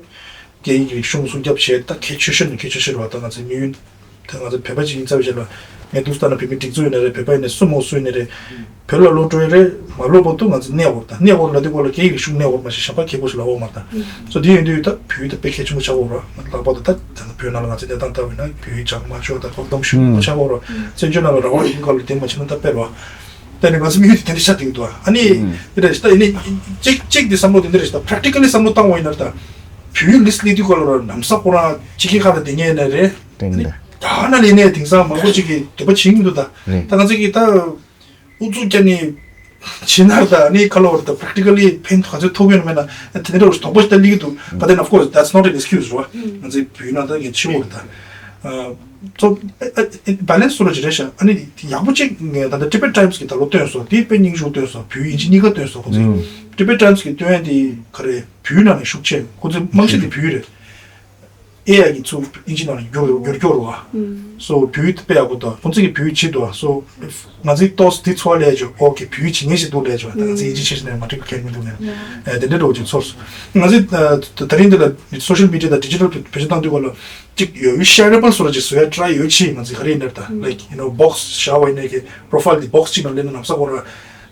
སྐད་ཡིག་རིག་གཞུང་སྲུང་སྐྱོབ་བྱེད་ད་གལ་ཆེ་ཤོས་ནས་གལ་ཆེ་ཤོས་རེད་བ། ད་ང་ཚོའི་དམིགས་ཡུལ་ད་ང་ཚོ་བོད་པ་ཅིག་ཡིན་ཚར་བའི་རྗེས་ལ་ངས་ཏུག་ས་ད་ན་བོད་མི་སྒྲིག་འཛུགས་ཡིན་ན་རེད། བོད་པ་ཡིན་ནའི་སུ་མོ་སུ་ཡིན་ནའི་རེད། བོད་ལ་ལོག་འགྲོ་ཡི་རེད། མ་ལོག་བར་དུ་ང་ཚོ་གནས་དགོས་རེད། ད་གནས་དགོས་རེད་ལབ་དུས་སྐོར་ལ་སྐད་ཡིག་རིག་གཞུང་གནས་དགོས་རེད་མ་གཞི་གཞན་པ་ཁྱད་པོ་ཞིག་ལབ་ཡོད་མ་རེད། ད་སོ་དེ་ཡིན་དུས་ད་བོད་ཡིག་ད་དཔེ་གལ་ཆེན་པོ་ཆགས་ཡོད་རེད། ལྷག་པར་དུ་ད་ད་བོད་ནང་ལ་ང་ཚོ་གནས་སྟངས་ལྟ་བས་ན་བོད་ཡིག་སྦྱང་མ་ཆོག་ད་ཁོར་སྡོམ་ཞུ་དགོས་ཆགས་ཡོད་རེད། བཙན་བྱོལ་ནང་ལ་རང་དབང་ཡིན་སྐབས་ལ་དེ་མ་བྱས་ན་ད་དཔེ་རེད་བ། ད་ནི་ང་ཚོ་དམིགས་ཡུལ་དེ་འདྲ་ཆགས་བསྡད་ཀྱི་འདུག་ཨ་ནི་དེ་འདྲ་ཞིག་ད་ཡིན་ནའི་གཅིག་གཅིག་དེ་བསམ་བློ་དེ་འདྲ་རེད་ཞིག་ད་པ་རེག་ཊི་ཀལ་ལི་བསམ་བློ་བཏང་བ་ཡིན་ན་ད་བོད་ཡིག་ལིས་ཊི་སླེབས་དུས་སྐོར་ལ་རོ་ལམ་སང་ཁོ་རང་ཕྱི་རྒྱལ་ཁག་ལ་བསྡད་མཁན་ཡིན་ན་རེད། ཨ་ནི་ད་ན་ལས་ནས་དེང་སང་མང་པོ་ཅིག་གིས་འདོད་པ་བྱེད་ཀྱི་མི་འདུག་ད་ད་ང་ཚོ་གིས་ད། ཨུ་ཚུགས་བརྒྱབ་ནས་ ཕྱི་ནང་ད་ནི་ཁ་ལོ་བར་ད་practically ཕན་ག་ཚོད་ཐོགས་ཡོད་མེད་ན་དེ་འདྲ་རོ་དོགས་པ་ཞིག་ད་སླེབས་ཀྱི་འདུག But then of course that's not an excuse རོ། ང་ཚོའི་བོད་ནང་ད་ངས་ཕྱི་བོར་ད། So balance སོ་ར་ཅི་རེད་ཤག་ཨ་ནི་ཡག་པོ་གཅིག་ངས་ད་ལྟ་Tibet Times གི་ད་ལོ་བཏོན་སོང་། དེ་དཔེ་སྙིང་རྗེ་བཏོན་སོང་། བོད་ཡིན་གཅིག་གཉིས་ཀ་བཏོན་སོང་ཁོ་ཚོས། Tibet Times གི་བཏོན་ཡ་དེ་ག་རེ་བོད་ནང་ནས་ཤུགས་ཆེ་ཁོ་ཚོའི་རྨང་གཞི་དེ་བོད་རེད། ཨེ་ཨའི་གི་ཚུར་ཨིན་ཇི་ནང་ལ་བསྒྱུར་བསྒྱུར་བསྒྱུར་བ། So བོད་དཔེ་ཡག་པོ་འདུག་ཁོང་ཚོ་གིས་བོད་བྱེད་འདུག So if ང་ཚོའི་ཏོག་ཙམ་འདི་ཚོར་བ་ལས་ཀྱང་ཨོ་ཁེ་བོད་བྱེད་མཁན་ཞིག་འདུག་ལས་ཀྱང་ད་ང་ཚོའི་ཨིན་ཇི་ཆེ་ཆེ་ནས་མ་འགྲིག་གལ་མི་འདུག་ནས་ཨེ་དེ་འདྲའི་འདྲ་བོ་ཅིག་ཚོར་སོང་། ང་ཚོས་ད་རིང་འདི་ལ་social media དང་digital བེད་སྤྱོད་བཏང་དུས་སྐོར་ལ་ཅིག་ཡོད་ཡོད་shareable སོ་ར་ཅིག་བཟོ་ཡ་try ཡོད་ཆེ། ང་ཚོས་ག་རེ་ཡིན་ནར་ད་like you know box བཞག་པ་ཡིན་ནའི་གི་profile དེ་box གཅིག་ནང་སླེབས་ན་ལམ་སང་ཁོ་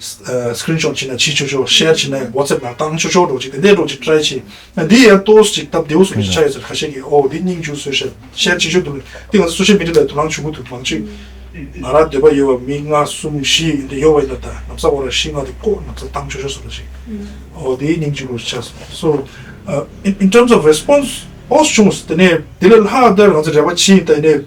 ར་screenshot བྱས་ན་བྱེད་ཆོག་ཆོག share བྱས་ན་WhatsApp ནང་བཏང་ཆོག་ཆོག་འདྲ་བོ་ཅིག་དེ་འདྲའི་འདྲ་བོ་ཅིག་try བྱེད། ཨ་འདི་ཡང་ཏོག་ཙམ་ཅིག་སྟབས་བདེ་བོ་བཟོ་ཅིག་ཆགས་ཡོད་ཟེར། ཁ་ཤས་ཀྱིས་ཨོ་འདི་སྙིང་རྗེ་བཟོས་ཤག share བྱེད་ཆོག་འདུག་འདི་ང་ཚོ་social media ལ་དོ་སྣང་བྱེད་དགོས་འདུག་མང་ཆེ་ང་རང་འདོད་པ་ཡོད་པ་མི་ལྔ་གསུམ་བཞི་འདི་ཡོད་པ་ཡིན་ན་ད་ལམ་སང་ཁོ་ར་བཞི་ལྔ་དེ་ཀོ་ང་ཚོ་བཏང་ཆོག་ཆོག་བཟོ་འདྲ་ཅིག་ཨོ་འདི་སྙིང་རྗེ་བོ་ཆགས་སོང་། So uh, in, in terms of response ཨོ་བྱུང་། དེ་ནས་འདི་ལས་ལྷག་དེར་ང་ཚོ་རེ་བ་བྱེད་ཡིན། ད་ནས་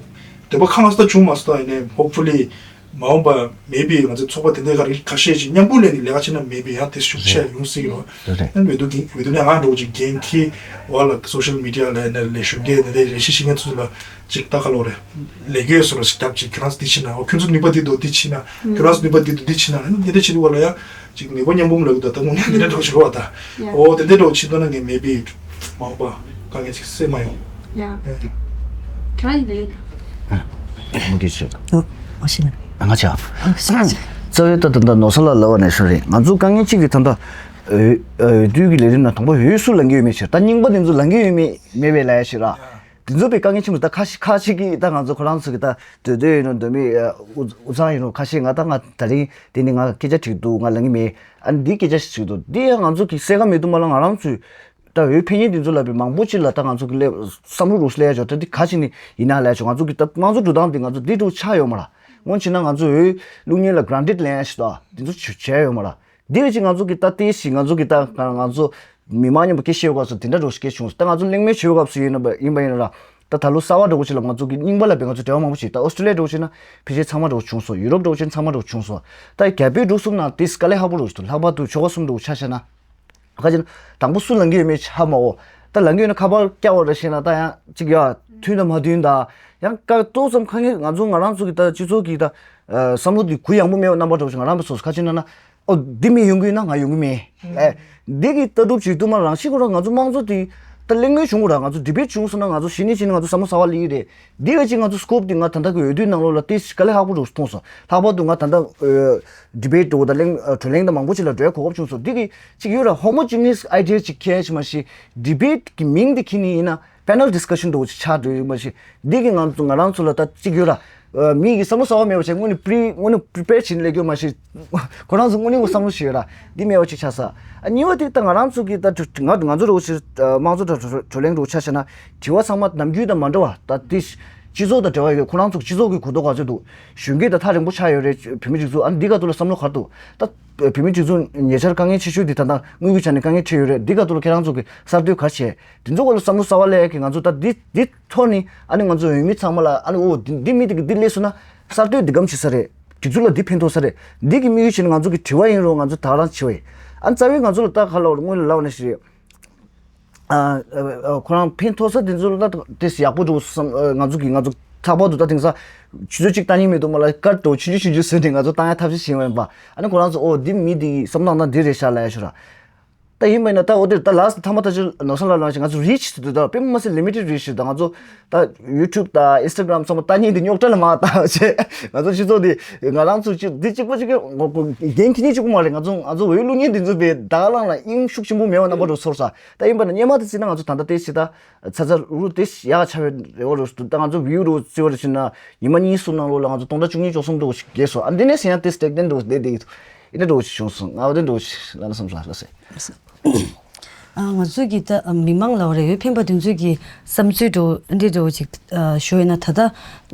འདོད་པ་ཁེངས་སོང་ད་བྱུང་མ་སོང་། ད་ཡིན་ནས་hopefully མ་འོངས་པ་maybe ང་ཚོའི་ཚོགས་པ་དེ་འདྲའི་ག་རེ་ཁ་ཤས་ཅིག་མཉམ་པོ་ལས་ནས་ལས་ཀ་བྱས་ན་maybe ཡང་དེ་ཤུགས་ཆེ་ཡོང་སྲིད་ཀྱི་རེད། ཡང་འོས་བསྡུ་འོས་བསྡུ་ནས་ང་འདྲ་བོ་ཅིག་འགན་འཁྱེར་བ་ལ་social media ལ་ནས་ལས་ཞུགས་འདི་ནས་ལས་ཞིག་ཤེས་མཁན་ཚོ་ལ་ཅིག་ལྟ་ག་ལོ་རེད། ལས་འགུལ་སོ་ར་ཞིག་རྒྱབ་ཅིག་ཁྱོད་རང་ཚོ་འདི་བྱེད་ན་ཨོ་ཁྱོད་ཚོ་ནུས་པ་འདི་འདུག་འདི་བྱེད་ན་ཁྱོད་རང་ཚོ་ནུས་པ་འདི་འདུག་འདི་བྱེད་ན་འདི་འདྲ་བྱེད་དུས་བ་ལ་ཡང་ཅིག་ནུས་པ་མཉམ་སྤུངས་ལབ་ཀྱི་འདུག་ད་དངོས་གནས་འདི་འདྲ་འགྲོ་ཆོག་བ་ད། ཨོ་དེ་འདྲ་འགྲོ་ཆེད་དོན་ན་ངས་maybe མ་འོངས་པ་དཀའ་ངལ་ཅིག་སེལ་མ་ཡོང་། ཡ། ཁྱེད་རང་ཡིན་ད་ཡིན། མུ་གེ་ཆེ། ཨོ་ཨོ་ཤི་ན། ང་ཆ། ཨོ་ཤི་ན། རྩ་བའི་ད་ད་ད་ནོར་ས་ལ་ལབ་པ་ནས་ཤོར་རེད། ང་ཚོ་དཀའ་ངལ་གཅིག་གི་ད་ད་འོས་འོས་བསྡུ་གི་ལས་རིམ་ནང་དང་པོ་འོས་སུ་ལེན་གྱི་ཡོད་མེད་ཕྱིར་ད་རྙིང་པ་དེ་ཚོ་ལེན་གྱི་ཡོད་མེད་མེད་པའི་ལབ་ཡ་ཞིག་ར། དེ་ཚོ་པའི་དཀའ་ངལ་ཆེན་པོ་ད་ཁ་ཤས་ཁ་ཤས་ཀྱིས་ད་ང་ཚོ་ཁོ་རང་ཚོ་གི་ད་འདོད་འདོད་ཡིན་རུང་འདོད་མེད་ཨུ་ཚང་ཡིན་རུང་ཁ་ཤས་ང་ད་ང་ད་རིང་དེ་ནི་ང་སྐད་ཆ་དྲིས་འདུག་ང་ལེན་གྱི་མེད། ཨ་ནི་འདི་སྐད་ཆ་ཞིག་དྲིས་འདུག་འདི་ཡང་ང་ཚོ་གི་གསལ་ཁ་མེད་དུ་མ་ལ་ང་རང་ཚོས་ད་འོས་འཕེན་མཁན་དེ་ཚོ་ལ་པའི་མང་པོ་ཅིག་ལ་ད་ང་ཚོ་གི་སླེབས་བསམ་བློ་རུ་སླེབས་ཡ་ཆོག་ད་འདི་ག་ཅིག་ནི་ཡིན་ན་ལས་ཆོག་ང་ཚོ་གི་ད་དམངས་གཙོ་འགྲོ་སྟངས་དེ་ང་ཚོ་འདི་འགྲོ་ཆགས་ཡོད་མ་ར། སྔོན་ཕྱིན་ན་ང་ཚོ་འོས་བླུག་མཁན་ལ་granted ལེན་ཡ་ཞིག་ད་དེ་ཚོ་བྱས་ཡོད་མ་ར། འདི་རེ་ཅིག་ང་ཚོ་གི་ད་ལྟའི་ཞིག་ང་ཚོ་གི་ད་ང་ཚོ་མི་མང་མཉམ་པོ་སྐད་བཤད་སྐབས་སུ་དེ་འདྲ་འགྲོ་སྐད་བྱུང་སོང་། ད་ང་ཚོ་གླེང་མོལ་བྱེད་སྐབས་སུ་ཡིན་ན་ཡིན་པ་ཡིན་ན་ར། ད་ད་ལོ་གསར་པ་འགྲོ་གི་ཅིག་ལ་ང་ཚོ་གི་རྙིང་པ་ལ་བས་ང་ཚོ་འབྲེལ་བ་མང་པོ་བྱེད། ད་ཨོ་སི་ཀྲོ་ལི་ཡ་འགྲོ་ཕྱིན་ན་ཕལ་ཆེར་ཚང་མ་འགྲོ་བྱུང་སོང་། ཡུ་རོབ་འགྲོ་ཕྱིན་ཚང་མ་འགྲོ་བྱུང་སོང་། ད་རྒྱ་བོད་འགྲོ་གསུམ་ནང་དེ་དཀའ་ལས་ཁག་པོ་འགྲོ་ཞིག་འདུག་ལྷག་པར་དུ་ཆོལ་ཁ་གསུམ་འགྲོ་ཆ་བཞག་ན། ཁ་ཅིག་དང་པོ་སུ་ལང་གི་ཡོད་མེད་ཆ་མ་འོ། ད་ལང་གི་ཡོད་ན་ཁ་པར་བཀྱག་པ་རེ་བྱས་ན་ད་ཡང་ཅིག་ཡ་མཐུན་དང་མ་མཐུན་དང་ཡང་ཀ་ཏོག་ཙམ་ཁ་ངེས་ང་ཚོ་ང་རང་ཚོ་གི་ད་སྤྱི་ཚོགས་ཀྱི་ད་བསམ་བློ་འདི་གུ་ཡངས་པོ་མེད་པ་རྣམ་པ་འགྲོ་ཞིག་ང་རང་པ་སོ་སོ་ཁ་ཅིག་ན་ན། ཨོ་འདི་མི་ཡོང་གི་ཡོད་ན་ང་ཡོང་གི་མེད། ཨེ། འདི་གི་ལྟ་གྲུབ་ཅིག་ཏུ་མ་རང་ཤི་ཁོ་རང་ང་ཚོ་དམངས་གཙོ་དེ་ད་གླེང་མོལ་བྱུང་གི་ར། ང་ཚོ་debate བྱུང་སོང་ན་ང་ཚོ་གཞི་ནས་གཞི་ནས་ང་ཚོ་བསམ་བློ་གསར་པ་སླེབས་ཀྱི་རེད། འདི་ག་ཅིག་ང་ཚོ་scope དེ་ང་ད་ལྟ་གི་འོས་བསྡུའི་ནང་ལོགས་ལ་དེ་དཀའ་ལས་ཁག་པོ་འགྲོ་མཐོང་སོང་། ལྷག་པར་དུ་ང་ད་ལྟ་debate འགྲོ་ད་གླེང་བགྲོ་གླེང་ད་མང་པོ་ཅིག་ལ་འགྲོ་ཡ་གོ་སྐབས་བྱུང་སོང་། འདི་གི་ཅིག་ཡོད་ར་homogeneous idea ཅིག་ཁྱེར་ཞིག་མ་ཤི་debate གི་མིང་དེ་ཁྱེར་ནི་ཡིན་ན། panel discussion འདྲ་བོ་ཅིག་ཆགས་འགྲོ་ཡོད་མ་ཤེས། འདི་གི་ང་ཚོ་ང་རང་ཚོ་ལ་ད་གཅིག་ཡོད་ར། མི་གི་བསམ་བློ་གསར་བ་མེད་པ་བྱས་དངོས་གནས་pre དངོས་གནས་prepare བྱས་ནས་སླེབས་ཡོད་མ་ཤེས། ཁོ་རང་ཚོ་དངོས་གནས་ངོ་བསམ་བློ་ཞིག་ཡོད་ར། འདི་མེད་པ་ཅིག་ཆགས་ས། ཨ་གཉིས་པ་དེ་ད་ང་རང་ཚོ་གི་ད་ང་ང་ཚོ་འདྲ་བོ་ཞིག་དམངས་གཙོ་དང་བགྲོ་གླེང་འདྲ་བོ་ཆ་བཞག་ན་དྲི་བ་ཚང་མ་ནམ་རྒྱུན་དང་མ་འདྲ་བ་ད་དེ་སྤྱི་ཚོགས་དང་འབྲེལ་བ་ཡོད། ཁོ་རང་ཚོ་སྤྱི་ཚོགས་ཀྱི་གོ་རྟོགས་ག་ཚོད་འདུག་གཞོན་སྐྱེས་དང་ཐག་རིང་པོ་ཆགས་ཡོད་རེད། བོད་མི་སྒྲིག་འཛུགས་ཨ་ནི་འདི་ག་ཐོག་ལ་བསམ་བློ་ག་རེ་འདུག་ད་བོད་མི་སྒྲིག་འཛུགས་ཉེ་ཆར་དཀའ་ངལ་ཆེ་ཤོས་འདི་ད་ལྟ་དངུལ་གྱི་ཆ་ནས་དཀའ་ངལ་འཕྲད་ཡོད་རེད། འདི་ག་ཐོག་ལ་ཁྱེད་རང་ཚོ་གི་གསར་གཏོད་ག་རེ་བྱས། དེ་ཚོ་སྐོར་ལ་བསམ་བློ་གསར་པ་སླེབས་ཡ་གི་ང་ཚོ་ད་འདི་འདི་ཐོག་ནས་ཨ་ནི་ང་ཚོ་འོས་མི་ཚང་མ་ལ་ཨ་ནི་ཨོ་འདི་འདི་མི་འདི་གི་འདི་སླེབས་སོང་ན་གསར་གཏོད་འདི་གམ་བྱེད་ས་རེད། སྒྲིག་འཛུགས་ལ་འདི་ཕན་ཐོགས་ས་རེད། འདི་གི་དམིགས་ཡུལ་བྱས་ནས་ང་ཚོ་གི་དྲི་བ་ཡིན་རུང་ང་ཚོ་ད་རང་བྱེད་པ་ཡིན། ཨ་ནི་རྩ་བའི་ང་ཚོ་ལ་ད་ག་ལ་བར་སྔོན་ལ་ལབ་པ་ནང་བཞིན་རེད། ཨ་ཨ་ཁོ་རང་ཕན་ཐོགས་ས་དེ་ཚོ་ལ་ད་དེ་ཡག་པོ་འགྲོ་བསམ། ཨ་ང་ཚོ་གི་ང་ཚོ་ལྷག་པར་དུ་ད་དེང་སང་ཆུ་ཚོད་གཅིག་བཏང་ཉིན་མེད་དུ་མ་ལ་ཀར་འགྲོ་ཆུང་ཆུང་ཆུང་ཆུང་བཟོས་ནས་ང་ཚོ་བཏང་ཡ་ཐབས་ཤེས་བྱེད་ཡོད་པ། ཨ་ནི་ཁོ་རང་ཚོ་ཨོ་འདི་མི་འདི་བསམ་སྟངས་ད་འདི་རེད་ཤག་ལབ་ཡ་ཤོད་ར། ད་ཡིན་པ་ཡིན་ན་ད་འོ་དེར་ད་last ཐ་མ་ད་ཅི་ནོར་སོང་ལ་ལངས་ཤིང་ང་ཚོ་reach དེ་ད་དཔེ་མ་སྲིད་limited reach ཞིག་ད་ང་ཚོ་ད་YouTube དང་Instagram ཚང་མ་ལྟ་མཁན་དེ་རྙོག་དྲ་ལ་མ་ལྟ་བྱས་ང་ཚོ་སྤྱི་ཚོགས་དེ་ང་རང་ཚོ་གཅིག་འདི་གཅིག་པ་གཅིག་གི་འགན་འཁྱེར་མཁན་གཅིག་པུ་མ་རེད། ང་ཚོ་ང་ཚོ་འོས་བླུག་མཁན་དེ་ཚོ་དཔེ་ད་ག་ལང་ལ་དབྱིངས་ཤུགས་ཆེན་པོ་མེད་པ་རྣམ་པ་འགྲོ་ཚོར་ས། ད་ཡིན་པ་ན་སྔོན་མ་དེ་བརྩིས་ན་ང་ཚོ་ད་ལྟ་དེ་ཞིག་ད་ཚ་ཚ་རུ་རུ་དེ་ཡག་ཆ་བའི་རེ་བ་རུ་ད་ང་ཚོ་view རུ་བརྩི་བ་རུ་ཕྱིན་ན་ཉི་མ་གཉིས་གསུམ་ནང་ལོགས་ལ་ང་ཚོ་སྟོང་ཕྲག་བཅུ་གཉིས་བཅུ་གསུམ་འགྲོ་ཞིག་རྒས་སོང་། ཨ་འདི་ནས་ཟེར་ཡང་དེ་སྟེགས་ལྡན་འགྲོ་བསྡད་དེ་ཡིན་ན་འགྲོ་ཞིག་བྱུང་སོང་། ང་འོ་དེ་འགྲོ་ཞིག་ལ་ན་བསམ་སོང་ལ་ཟེར། ཨ་ང་ཚོ་གི་ད་མི་མང་ལ་རེ་བའི་འཕེན་པ་དེ་ཚོ་གི་བསམ་ཚུལ་འགྲོ་འདི་འགྲོ་ཅིག་ཞུ་ཡིན་ན་ད་ལྟ་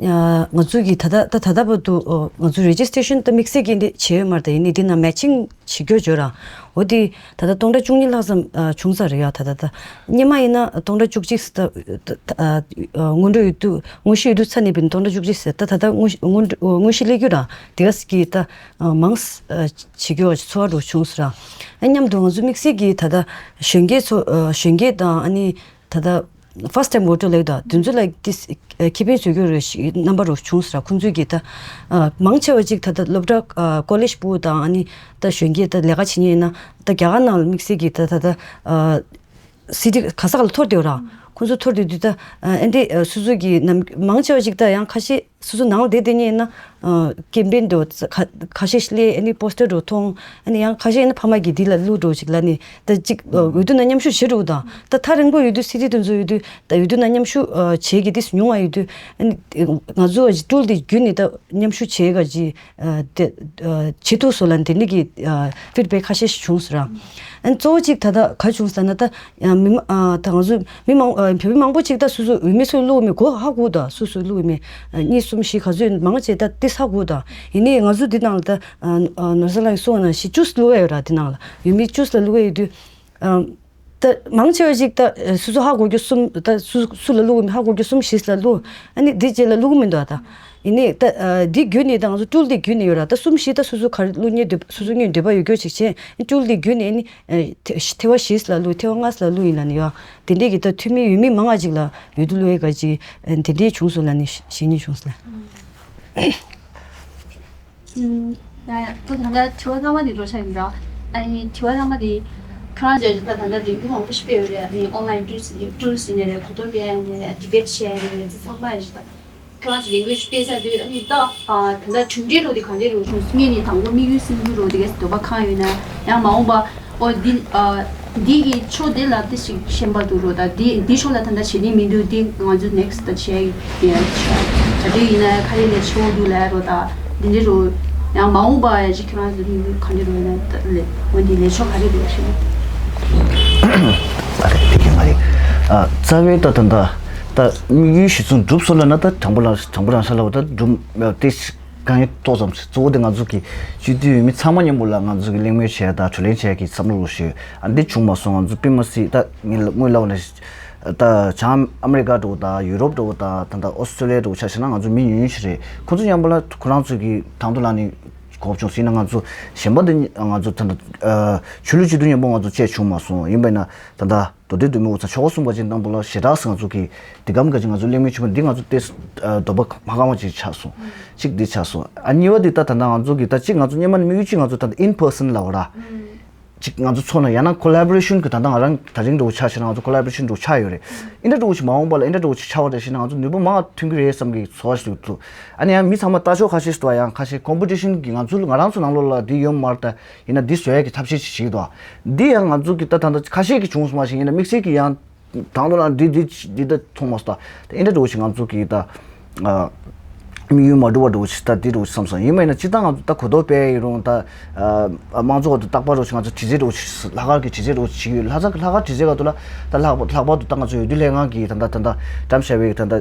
ང་ཚོ་གི་ད་ལྟ་ད་ད་ལྟ་བར་དུ་ང་ཚོ་registration ད་དམིགས་བསལ་གྱི་འདི་བྱས་ཡོད་མ་རེད། ད་ཡིན་ནི་འདི་ན་matching བྱེད་རྒྱུ་བརྗོད་ར། འོ་དེ་ད་ལྟ་སྟོང་ཕྲག་བཅུ་གཉིས་ལྷག་ཙམ་ཨ་བྱུང་ཚར་རེད་ཡ། ད་ད་ད་སྔོན་མ་ཡིན་ན་སྟོང་ཕྲག་བཅུ་གཅིག་ད་ད་ཨ་དངོས་འབྲེལ་ཡོད་དུས་དངོས་གཞི་ཡོད་དུས་ཚར་ནས་བིན་སྟོང་ཕྲག་བཅུ་གཅིག་ཟེར། ད་ད་ད་དངོས་དངོས་དངོས་གཞི་སླེབས་རྒྱུ་ར་དེ་ག་ཟིག་གི་ད་ཨ་མང་ཨ་བྱེད་རྒྱུ་བ་ཚོར་བ་འདྲ་བྱུང་ཟེར་ར། ཨ་མཉམ་དུ་ང་ཚོ་དམིགས་བསལ་གྱི་ད་ད་གཞོན་སྐྱེས་ཚོ་ཨ་གཞོན་སྐྱེས་དང་ཨ་ནི་ད་ད་first time voter ལབ་ད་དེ་ཚོ་ལ་ཏིས་ཁེ་ཕན་བཟོ་རྒྱུ་རེ་ཞིག་རྣམ་པ་རུ་བྱུང་ཟེར་ར། ཁོང་ཚོས་ཀྱི་ད་ཨ་མང་ཆེ་བ་ཅིག་ད་ད་སློབ་གྲྭ་ཨ་ཀོ་ལེཇ་པོ་དང་ཨ་ནི་ད་གཞོན་སྐྱེས་ད་ལས་ཀ་བྱེད་མཁན་ཡིན་ན་ད་རྒྱ་གར་ནང་ལ་དམིགས་བསལ་གྱི་ད་ད་ད་ཨ་སི་ཊི་ག་ས་ག་ལ་འཐོར་བསྡད་ཡོད་ར། ཁོང་ཚོ་འཐོར་བསྡད་དུས་ད་ཨ་ཨེ་འདྲས་ཨ་སོ་སོ་གི་ནམ་མང་ཆེ་བ་ཅིག་ད་ཡང་ཁ་ཤས་སོ་སོ་ནང་ལ་བསྡད་བསྡད་མཁན་ཡིན་ན་ཨ་ཀེམ་པེན་འདྲ་ཁ་ཁ་ཤས་ཤིག་སླེབས། ཨ་ནི་པོ་སི་ཊར་འདྲ་མཐོང་། ཨ་ནི་ཡང་ཁ་ཤས་ཡིན་ན་ཕ་མ་གིས་འདི་ལ་བླུག་འདྲ་ཅིག་ལབ་ནས་ད་ཅིག་ཨ་འོས་བསྡུ་ནང་མཉམ་ཞུགས་བྱེད་འགྲོ་དང་། ད་ཐག་རིང་པོ་ཡོད་དུས་སི་ཊི་དེ་ཚོ་ཡོད་དུས་ད་འོས་བསྡུ་ནང་མཉམ་ཞུགས་ཨ་བྱེད་ཀྱི་དེ་ཉུང་བ་ཡོད་དུས། ཨ་ནི་ང་ཚོ་ཊུལ་དེ་བརྒྱུད་ནས་ད་མཉམ་ཞུགས་བྱེད་ག་ཅིག་ཨ་དེ་ཨ་བྱེད་ཐུབ་སོང་ལབ་དེ་འདྲ་གི་ཨ་ཕིཌ་བེག་ཁ་ཤས་ཤིག་བྱུང་ཟེར་ར། ཨ་ནི་གཙོ་བོ་གཅིག་ད་ལྟ་ག་བྱུང་ཟེར་ན་ད་ཨ་མི་མ་ཨ་ད་ང་ཚོ་མི་མང་ཨ་བོད་མི་མང་པོ་ཅིག་ད་སོ་སོ་འོས་མི་སུ་བླུགས་མེད་གོ་ཧ་གོ། ད་སོ་སོ་བླུགས་མེད་ཨ་གཉིས་གསུམ་བཞི་ག་ཚོད་མང་ཆེ་ད་ཏིས་ཧ་གོ། ད་ཡིན་ནའི་ང་ཚོ་འདི་ནང་ལ་ད་ཨ་ཨ་ནོར་བཟང་ལགས་གསུངས་པ་ནང་བཞིན་བཅུ་བླུགས་ཡ་ཡོད་ར། འདི་ནང་ལ་འོས་མི་བཅུ་ལ་བླུགས་ཡ་ཡོད་དུས་ཨ། ད་མང་ཆེ་བ་ཞིག་ད་སོ་སོ་ཧ་གོ་རྒྱུ་གསུམ། ད་སུ་སུ་ལ་བླུག་གི་མིན་ཧ་གོ་རྒྱུ་གསུམ་བཞི་ལ་བླུག་ཨ་ནི་འདི་རྗེས་ལ་བླུག་གི་མི་འདུག་ད་ཡིན་ནའི་ད་འདི་བརྒྱུད་ནས་ད་ང་ཚོ་ཊུལ་འདི་བརྒྱུད་ནས་ཡོད་ར། ད་གསུམ་བཞི་ད་སོ་སོ་ག་རེ་བླུག་སྙིང་འདོད་སོ་སོ་སྙིང་འདོད་པ་ཡོད་རྒྱུ་ཞིག་བྱས། ཨ་ཊུལ་འདི་བརྒྱུད་ནས་ཨ་ནི་ཨ་ཐེ་ཐེ་བ་བཞི་ལ་བླུག་ཐེ་བ་ལྔ་ལ་བླུག་ཡིན་ལ་ནི་ཡོད། དེ་འདྲས་ཀྱི་ད་འཐུས་མི་འོས་མི་མང་ང་ཅིག་ལ་འོས་བསྡུ་བླུག་ཡས་ག་ཅིག་ཨ་དེ་འདྲས་བྱུང་སོང་ལ་ནི་ཞེ་ནི་བྱུང་སོང་ལ། ཨུམ། ཡ་ཡ། ད་ད་ལྟ་དྲི་བ་ལྔ་པ་དེ་འགྲོ་ཆ་ཡིན་ར། ཨ་ནི་དྲི་བ་ལྔ་པ་དེ་ཁྱོད་རང་ཚོས་ད་ད་ལྟ་རིང་པོ་མང་པོ་ཞིག་སྤེལ་ཡོད་རེད། ཨ་ནི་ཨོན་ལན་ཊུལ་སི་ཊུལ་སི་ནས་རེད། གོ་རྟོགས་སྤེལ་ནས་ཌི་བེ་ཊི་བྱས་ནས་རེད། དེ་ཚང་མ་ཡིན་ཞིག་ད་ཁྱོད་རང་ཚོས་རིང་པོ་ཞིག་སྤེལ་ཚར་དུས་ཨ་ནི་ད་ཨ་ད་ལྟ་གྲུབ་འབྲས་རོ་དེ་ག་འདྲས་རོ་བྱུང་སོང་། ངས་ནི་དང་པོ་དམིགས་ཡུལ་སེམས་ཤུགས་རོ་དེ་གས་འདོད་པ་གང་ཡོད་ན་ཡང་མ་འོངས་པ། ཨོ་འདི་ཨ་འདི་གི་ཕྱོགས་འདི་ལ་དེ་ཞིག་ཞེན་པ་འདུག་རོ། ད་འདི་འདི་ཕྱོགས་ལ་ད་ལྟ་བྱེད་ནི་མི་འདུག་འདི་ང་ཚོ་ནེག་སི་ཊི་ད་བྱེད་ཡ་ཡ་གྲ་སྒྲིག་ཡིན་ན་ག་རེ་ལས་ཆེ་བོ་འདུག་ལབ་རོ། ད་འདི་འདྲི་རོ་ཡང་མ་འོངས་པ་ཡ་ཅིག་ཁྱེད་རང་ཚོ་ག་འདྲི་རོ་ཡིན་ན་ད་ལས་འོ་འདི་ལས་ཕྱོགས་ག་རེ་འདུག་ཞེ་ན། ཨ་རེ་དེ་གི་མ་རེད། ཨ་རྩ་བའི་ད་ད་ད་ད་དམིགས་ཡུལ་གཞི་བཟུང་འགྲུབ་སོང་ལབ་ན་ད་དྲང་པོ་ལ་དྲང་པོ་རང་ས་ལ་བ་ད་འགྲུབ་དེ། དཀའ་ངལ་ཏོག་ཙམ་ཞིག་གཙོ་བོ་དེ་ང་ཚོ་གི་སྤྱི་འཐུས་འོས་མི་ཚང་མ་མཉམ་པོ་ལ་ང་ཚོ་གི་གླེང་མོལ་བྱས་དང་གྲོས་གླེང་བྱས་ཀྱི་བསམ་བློ་ཞུས། ཨ་འདི་བྱུང་མ་སོང་། ང་ཚོ་དཔེ་མ་སྲིད་ད་ངས་སྔོན་ལ་བ་ནས་ད་བྱང་ཨ་མི་རི་ཀ་འདྲ་བོ་དང་ཡུ་རོབ་འདྲ་བོ་དང་ད་ད་ཨོ་སི་ཀྲོ་ལི་ཡ་འདྲ་བོ་ཆ་བཞག་ན་ང་ཚོ་མི་ཉུང་ཉུང་ཞིག་རེད། ཁོ་ཚོ་མཉམ་པོ་ལ་ཁོ་རང་ཚོ་གི་དང་དུ་ལ་ནི་གོ་བྱུང་ཟིན་ན་ང་ཚོ་གཞན་པ་འདི་ང་ཚོ་ད་ད་ཆོས་ལུགས་སྤྱི་འཐུས་མཉམ་པོ་ང་ཚོ་བཅས་བྱུང་མ་སོང་། ཡིན་པས་ན། ད་ལྟ་མདོ་སྟོད་མདོ་སྨད་དབུས་གཙང་ཆོལ་ཁ་གསུམ་པ་ཅིག་དང་པོ་ལ་ཞེ་དྲག་སེ་ང་ཚོ་གི་འདི་གམ་ག་ཅིག་ང་ཚོ་གླེང་མོལ་བྱུང་བ་འདི་ང་ཚོ་ཏེ་འདོད་པ་མ་ཁེངས་པ་ཅིག་ཆགས་སོང་། གཅིག་འདི་ཆགས་སོང་། ཨ་གཉིས་པ་འདི་ད་ད་ལྟ་ང་ཚོ་གི་ད་གཅིག་ང་ཚོ་སྔོན་མ་ནས་དམིགས་ཡུལ་གཅིག་ང་ཚོ་ད་ལྟ་ཨིན་པར་སན་ལབ་པ་ར་གཅིག་ང་ཚོ་ཚོགས་ན་ཡང་ན་ཁོ་ལ་བོ་རེ་ཤན་གི་ད་ལྟ་ང་རང་ད་རིང་འདྲ་བོ་ཆགས་ཤེ་ན་ང་ཚོ་ཁོ་ལ་བོ་རེ་ཤན་འདྲ་བོ་ཆགས་ཡོད་རེད། ཨིན་འདྲ་འདྲ་བོ་ཞིག་མ་འོངས་པ་ལ་ཨིན་འདྲ་འདྲ་བོ་ཞིག་ཆགས་པ་རེད་ཤེ་ན་ང་ཚོ་ནུས་པ་མང་ཐོན་གི་རེད་བསམ་གི་ཚོར་བ་ཞིག་འདུག་ཨ་ནི་ཡང་མི་ཚང་མ་ལྟ་ཕྱོགས་ཁ་ཤས་ཤིག་འདུག་ཡང་ཁ་ཤས་ཀོམ་པི་ཊི་ཤན་གི་ང་ཚོ་ང་རང་ཚོ་ནང་ལོགས་ལ་འདི་ཡོད་མ་རེད་ད། ཡིན་ན་འདི་བཟོ་ཡ་གི་ཐབས་ཤེས་ཅིག་བྱེད་ཀྱི་འདུག་འདི་ཡང་ང་ཚོ་གི་ད་ད་ལྟ་ཁ་ཤས་ཀྱི་བྱུང་སོང་མ་ཞིག་ཡིན་ན་དམིགས་བསལ་གྱི་ཡང་དང་ཐོག་ལ་འདི་འདི་འདི་ད་མཐོང་མ་སོང་ད། ད་ཨེ་འདྲ་འདྲ་བོ་ཞིག་ང་ཚོ་གི་ད་དམིགས་ཡུལ་མ་འགྲུབ་པ་འདྲ་བོ་ཞིག་ད་འདི་འདྲ་བོ་ཞིག་བསམ་སོང་། ཡིན་མ་ཡིན་ན་སྤྱིར་བཏང་ང་ཚོ་ད་གོ་རྟོགས་སྤེལ་ཡི་རུང་ད་དམངས་གཙོ་འོག་ཏུ་རྟག་པར་འདྲ་བོ་ཞིག་ང་ཚོ་དྲི་རྩད་འདྲ་བོ་ཞིག་ལྷག་དཀར་གྱི་དྲི་རྩད་འདྲ་བོ་ཞིག་བྱེད་ཀྱི་ཡོད། ལྷག་དཀར་ལྷག་དཀར་དྲི་རྩད་ག་དུ་ལ་ད་ལྷག་པ་ལྷག་པར་དུ་ད་ང་ཚོ་འོས་བསྡུ་ལྷན་ཁང་གི་ད་ད་ད་ད་བཀྲམ་བཞག་པའི་ད་ད་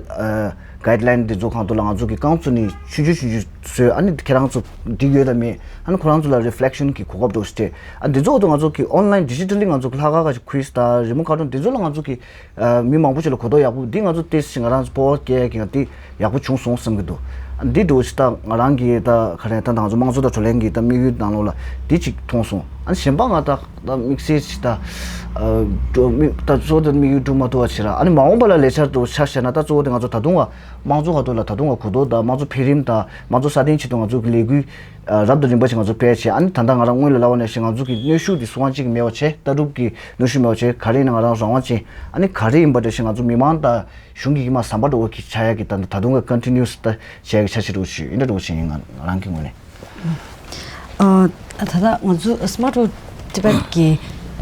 གའིཌ་ལའིན་འདི་ཚོ་གང་དུ་ལ་ང་ཚོ་གི་རྐང་བཙུགས་ནས་ཆུང་ཆུང་ཆུང་ཆུང་བཟོས། ཨ་ནི་ཁྱེད་རང་ཚོ་འགྲིག་ཡོད་དམ་མེད། ཨ་ནི་ཁོ་རང་ཚོ་ལ་རི་ཕི་ལེག་ཤན་གྱི་གོ་སྐབས་འདྲ་བོ་ཞིག་སྤྲད། ཨ་འདི་ཚོ་འོག་ཏུ་ང་ཚོ་གི་ཨོན་ལའིན་ཌི་ཇི་ཊལ་ལི་ང་ཚོ་གི་ལྷག་དཀར་ག་ཅིག་ཁུ་ཝིཛ་དང་རི་མོ་ཁ་སྒྲོན་འདི་ཚོ་ལ་ང་ཚོ་གི་ཨ་མི་མང་པོ་ཞིག་ལ་གོ་རྟོགས་ཡག་པོ་འདི་ང་ཚོ་ཏོག་ཙམ་ང་རང་ཚོ་སྤོབས་པ་སྐྱེ་ཡག་གི་འདི་ཡག་པོ་བྱུང་སོང་བསམ་གྱི་འདུག་ཨ་འདི་འདྲ་བོ་ཞིག་ད་ང་རང་གི་ད་ག་རེ་ད་ང་ཚོ་དམངས་གཙོ་དང་བགྲོ་གླེང་གི་ད་དམིགས་ཡུལ་ནང་ལོགས་ལ་འདི་ཅིག་མཐོང་སོང་། ཨ་ནི་གཞན་པ་ང་ད་ད་དམིགས་བསལ་ཞིག་ད་ཨ་འགྲོ་དམིགས་ད་གཙོ་བོ་དེ་དམིགས་ཡུལ་འགྲུབ་མ་ཐུབ་པ་ཞིག་ར། ཨ་ནི་མ་འོངས་པ་ལ་ལས་འཆར་དུ་ཆ་བཞག་ན་ད་གཙོ་བོ་དེ་ང་ཚོ་ད་དུང་བ་དམངས་གཙོ་ཁ་ཐོག་ལ་ད་དུང་བ་གོ་རྟོགས་དང་དམངས་གཙོ་འཕེལ་རིམ་དང་དམངས་གཙོ་སྲ་བརྟན་ཆེད་དུ་ང་ཚོ་གི་ལས་འགུལ་ཨ་རབ་དང་རིམ་པ་ཞིག་ང་ཚོ་སྤེལ་བྱས། ཨ་ནི་ད་ལྟ་ང་རང་སྔོན་ལ་ལབ་པ་ནང་བཞིན་ང་ཚོ་གི་གནོན་ཤུགས་དེ་སུ་དབང་ཅིག་མེད་པ་བྱས། ལྟ་གྲུབ་ཀྱི་གནོན་ཤུགས་མེད་པ་བྱས། ག་རེ་ཡིན་ན་ང་རང་རང་དབང་ཅན། ཨ་ནི་ག་རེ་ཡིན་པ་འདྲ་ཞིག་ང་ཚོ་མི་མང་དང་གཞུང་གི་མ་ཟམ་པ་འདྲ་བོ་གི་ཆགས་ཡག་གི་ད་ད་དུང་གི་ཀོན་ཊི་ནིའུ་སི་ད་བྱས་ཡག་གི་འཆར་གཞི་འདྲ་བོ་ཞིག་ཡིན་འདྲ་འདྲ་བོ་ཞིག་ཡིན། ང་རང་གི་ངོས་ནས། ཨ་ད་ལྟ་ང་ཚོ་སི་མཱཊ་བྷོཊ་ཊི་བེཊ་གི་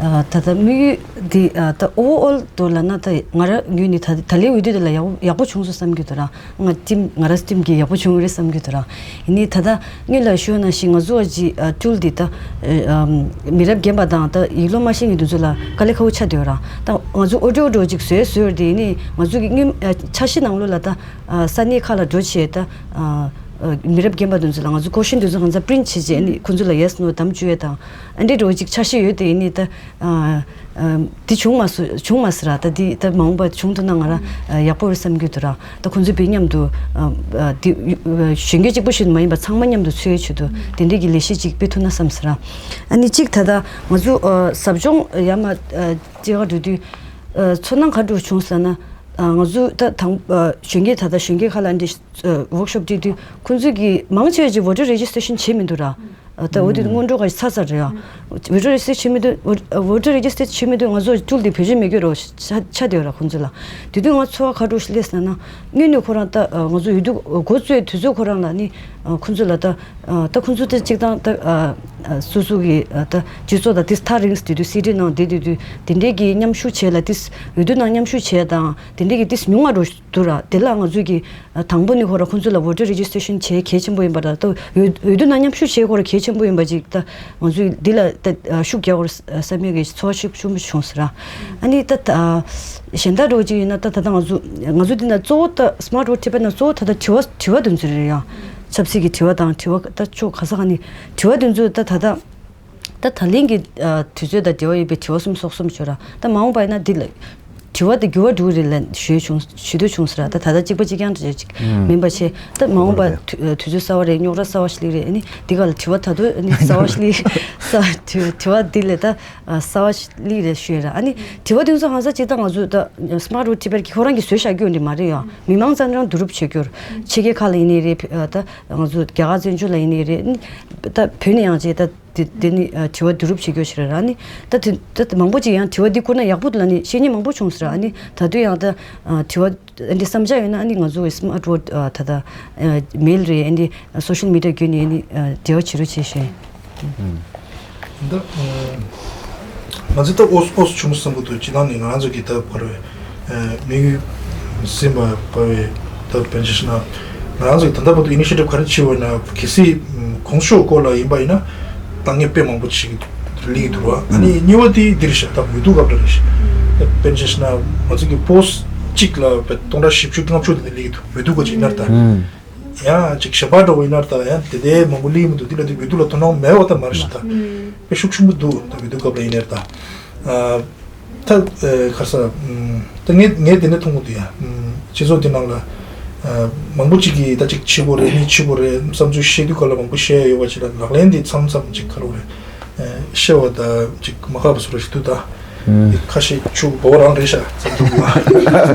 ཨ་ད་ལྟ་དམིགས་ཡུལ་འདི་ཨ་ད་ཨོ་ཝར་ཨོལ་དུ་ལབ་ན་ད་ང་རང་ངོས་ནས་ད་ད་ལོའི་འོས་བསྡུ་དེ་ལ་ཡག་ཡག་པོ་བྱུང་སོང་བསམ་གྱི་འདུག་ར། ང་ཊིམ་ང་རང་ཊིམ་གྱི་ཡག་པོ་བྱུང་རེད་བསམ་གྱི་འདུག་ར། ཡིན་ནའི་ད་ལྟ་སྔོན་ལ་ཞུས་ནང་བཞིན་ང་ཚོ་ཨ་ཅི་ཨ་ཊུལ་འདི་ད་ཨ་མི་རབས་རྒན་པ་དང་ད་ཡིག་ཀློག་མ་ཤེས་མཁན་དེ་ཚོ་ལ་དཀའ་ལས་ཁག་པོ་ཆགས་བསྡད་ཡོད་ར། ད་ང་ཚོ་ཨོ་ཌི་ཡོ་འདྲ་བོ་ཅིག་བཟོས་བཟོས་ཡོད་རེད་དེ། ཡིན་ནའི་ང་ཚོ་གི་སྔོན་ཨ་འཆར་གཞི་ནང་ལོགས་ལ་ད་ཨ་ས་གནས་ཁག་ལ་འགྲོ་བྱས་ད་ཨ་ ཨ་མི་རབས་རྒན་པ་དེ་ཚོ་ལ་ང་ཚོ་ཀོ་ཤན་དེ་ཚོ་གང་ཟག་པི་རིན་ཊི་བྱེད་བྱས་ཨ་ནི་ཁོང་ཚོ་ལ་ཡེ་སི་ནོ་འདམ་བཅུག་ཡས་དང་ཨ་འདྲས་འདྲ་བོ་ཅིག་འཆར་གཞི་ཡོད་དེ་ཨ་ནི་ད་ཨ་ཨ་འདི་བྱུང་མ་སོ་བྱུང་མ་སོང་ར། ད་འདི་ད་མ་འོངས་པ་བྱུང་ཐུབ་ན་ང་རང་ཨ་ཡག་པོ་རེད་བསམ་གྱི་འདུག་ར། ད་ཁོང་ཚོ་བོད་མཉམ་དུ་ཨ་ཨ་འདི་ཨ་གཞོན་སྐྱེས་གཅིག་པོ་ཞིག་མ་ཡིན་པ་ཚང་མ་མཉམ་དུ་འཚོ་ཡས་ཆེད་དུ་དེ་འདྲས་ཀྱི་ལས་གཞི་ཅིག་སྤེལ་ཐུབ་ན་བསམ་སོང་ར། ཨ་ནི་གཅིག་ད་ལྟ་ང་ཚོ་ཨ་ཟབ་སྦྱོང་ཡར་མར་ཨ་བྱེད་ག་འགྲོ་དུས་ཨ་ཚོར་སྣང་ག་འདྲ་བྱུང་ཟེར་ན། ཨ་ང་ཚོ་ད་དང་ཨ་གཞོན་སྐྱེས་ད་ལྟ་གཞོན་སྐྱེས་ཁག་ལ་འདི་ཨ་ཝོག་ཤོབ་སྤྲད་དུས་ཁོང་ཚོས་ཀྱི་མང་ཆེ་བ་ཅིག་ཝོ་ཊར་རེ་ཇི་སི་ཊེ་ཤན་བྱེད་མི་འདུག་ར། ཨ་ད་འོ་དེ་སྔོན་འགྲོ་ག་ཚར་ཚར་རེད་ཨ། ཝོ་ཊར་རེ་ཇི་སི་ཊེ་ཤན་བྱེད་མི་འདུག་ཝོ་ཊར་རེ་ཇི་སི་ཊེ་ཤན་བྱེད་མི་འདུག་ང་ཚོ་ཊུལ་དེ་བེད་སྤྱོད་མི་དགོས་རོགས་ཆ་ཆ་དེ་ར་ཁོང་ཚོ་ལ། དེ་དུས་ང་ཚོར་བ་ག་འདྲ་སླེབས་ཟེར་ན། དངོས་གནས་ཁོ་རང་ད་ཨ་ང་ཚོ་འོས་བསྡུ་འགོ་བཙུགས་དུས་ཚོད་ཁོ་རང་ལ་ནི་ཨ་ཁོང་ཚོ་ལ་ད་ཨ་ད་ཁོང་ཚོ་ད་གཅིག་དང་ད་ཨ་ཨ་སོ་སོ་གི་ཨ་ད་སྤྱི་ཚོགས་དང་དེ་ཐག་རིང་དེ་དུས་སི་ཊི་ནང་བསྡད་དེ་དུས་དེ་འདྲས་ཀྱི་མཉམ་ཞུགས་བྱས་ལ་དེ་འོས་བསྡུ་ནང་མཉམ་ཞུགས་བྱས་དང་དེ་འདྲས་ཀྱི་དེ་ཉུང་བ་འགྲོ་འདུག་ར། དེ་ལ་ང་ཚོས་ཀྱི་ཨ་དང་པོ་ནི་ཁོ་ར་ཁོང་ཚོ་ལ་ཝོ་ཊར་རེ་ཇི་སི་ཊེ་ཤན་བྱེད་གལ་ཆེན་པོ་ཡིན་པ་དང་ད་འོས་འོས་བསྡུ་ནང་མཉམ་ཞུགས་བྱེད་ཁོ་ར་གལ་ཆེན་པོ་ཡིན་པ་ཅིག་ད་ང་ཚོས་འདི་ལ་ད་ཨ་ཤུགས་རྒྱག་དགོས་རེད་བསམ་ཡས་ཀྱི་ཚོར་བ་ཤུགས་ཆེན་པོ་བྱུང་ཟེར་ར། ཨ་ནི་ད་ད་གཞན་དག་འདྲ་བོ་ཅིག་ཡིན་ན་ད་ད་ལྟ་ང་ཚོ་ང་ཚོ་འདི་ན་གཙོ་བོ་ད་སི་མཱར་ཊི་ཝོཊ་ཁྲིད་པ་ན་གཙོ་བོ་ད་ད་དྲི་བ་དྲི་བ་དེ་ཚོ་རེད་ཡ། ཆབ་སྲིད་ཀྱི་དྲི་བ་དང་དྲི་བ་ད་ཅོ་ག་ས་ག་ནི་དྲི་བ་དེ་ཚོ་ད་ད་ད། ད་ད་ལན་གྱི་ཨ་དུས་ཚོད་དང་འབྲེལ་བ་ཡོད་པའི་དྲི་བ་གསུམ་སོགས་གསུམ་ཞུ་ར། ད་མ་འོངས་པ་ཡིན་ན་འདི་ལ་དྲི་བ་དེ་འགྱུར་བ་འགྲོ་གི་རེད་ལ་ཞུས་བྱུང་ཞུ་འདོད་བྱུང་ཟེར་ར། ད་ད་ལྟ་གཅིག་པ་གཅིག་རྐྱང་འདྲ་ཅིག་ཨུམ། མིན་པ་བྱས་ད་མ་འོངས་པ་དུས་དུས་ཚོད་གསར་བ་རེད། རྙོག་དྲ་གསར་བ་ཞིག་སླེབས་རེད། ཨ་ནི་འདི་ག་ལ་དྲི་བ་ད་དུང་ཨ་ནི་གསར་བ་ཞིག་སླེབས་ས་དྲི་དྲི་བ་འདི་ལས་ད་ཨ་གསར་བ་ཞིག་སླེབས་རེད་ཞུས་ར། ཨ་ནི་དྲི་བ་དེ་ཚོ་ཧང་སང་ཅིག་ད་ང་ཚོས་ད་སི་མཱར་ཊི་ཝོཊ་ཁྲིད་པར་གྱི་ཁོ་རང་གིས་བཟོས་བཞག་རྒྱུ་འདི་མ་རེད་ཡ། མི་མང་རྩ་འདྲ་བསྡུ་རུབ་བྱེད་རྒྱུར་ཕྱི་རྒྱལ་ཁག་ལ་ཡིན་ནའི་རེད། ད་ང་ཚོ་རྒྱ་གར་བཙན་བྱོལ་ལ་ཡིན་ནའི་རེད། ཨ་ནི་ད་བོད་ནས་ཡང་ཅིག་ད། དེ་དེ་ནི་ཨ་དྲི་བ་བསྡུ་རུབ་བྱེད་རྒྱུ་ཞིག་རེད་ར། ཨ་ནི་ད་དེ་ད་དེ་མང་པོ་ཅིག་ཡང་དྲི་བ་འདི་བསྐུར་ན་ཡག་པོ་འདུག་ལ་ནི་བཤད་མཁན་མང་པོ་བྱུང་ཟེར་ར། ཨ་ནི་ད་དུང་ཡང་ད་ཨ་དྲི་བ་ཨ་འདི་བསམ་འཆར་ཡོད་ན་ཨ་ནི་ང་ཚོ་གི་སི་མཱར་ཊི་ཝོཊ་ཨ་ད་ད་ཨ་མེལ་རེད། ཨ་འདི་སོ་ཤལ་མི་ཌི་ཡ་བརྒྱུད་ནས་ཨ་ནི་ཨ་འབྲེལ་བ་བྱེད་རོགས་བྱེད་ཞེས། ད་ང་ཚོ་ད་ཨོ་ཨོ་བྱུང་བསམ་གི་འདུག་ཅི་ནང་ནས་ང་རང་ཚོ་གི་ད་བར་བའི། དམིགས་ཡུལ་ཟིན་པ་བ་བའི་ད་དཔེར་ན་ཆ་བཞག་ན་ང་རང་ཚོས་ད་ལྟ་བར་དུ་ཨི་ནི་ཤི་ཊིབ་ག་རེ་བྱས་ཡོད་ན་གལ་སྲིད་གོང་ཞུས་སྐོར་ལ་ཡིན་པ་ཡིན་ན་ད་ངས་དཔེ་མང་པོ་ཅིག་སླེབས་ཀྱི་འདུག་བ། ཨ་ནི་གཉིས་པ་དེ་འདི་རེད་ཤག་ད་འོས་བསྡུ་སྐབས་ལ་རེད་ཤག་དཔེར་ན་ཆ་བཞག་ན་ང་ཚོ་གི་པོ་སི་ཊི་གཅིག་ལ་དཔེ་སྟོང་ཕྲག་བཞི་བཅུ་ལྔ་བཅུ་དེ་འདྲ་སླེབས་ཀྱི་འདུག་འོས་བསྡུ་སྐབས་ཅིག་ཡིན་ན་ད། ཡང་ཅིག་གཞན་པ་འདྲ་བོ་ཡིན་ན་ད་ཡང་དེ་འདྲའི་མང་པོ་སླེབས་ཀྱི་མི་འདུག་འདི་ལ་དེ་འོས་བསྡུ་ལ་དོ་སྣང་མེད་པ་ད་མ་རེད་ཤག་ད་དཔེ་ཤུགས་ཆེན་པོ་འདུག་ད་འོས་བསྡུ་སྐབས་ལ་ཡིན་ནའི་ད། ད་ཨ་ག་རེ་ཟེར། ཨམ་ད་ངས་ངས་དེ་ནས་མཐོང་གི་འདུག་ཡ། ཨམ་སྤྱི་ཚོགས་དེ་ནང་ལ་ཨ་མང་པོ་ཅིག་གིས་ད་ཅིག་བྱེད་དགོས་རེད། མི་བྱེད་དགོས་རེད་བསམ་ཚུལ་བཤད་དུས་ག་ལ་མང་པོ་བཤད་ཡ་ཡོད་པ་ཅིག་ལ་ལག་ལེན་དེ་མཚམས་མཚམས་ཅིག་ག་རེ་རེད། ཨ་བཤད་པ་ད་ཅིག་མ་ཁག་པ་བཟོ་འདྲ་ཞིག་འདུག་ད་ཨམ་ཁ་ཤས་ཆུ་བོ་རང་རེད་ཤག་བསམ་གྱི་འདུག་ཡ། ཨ་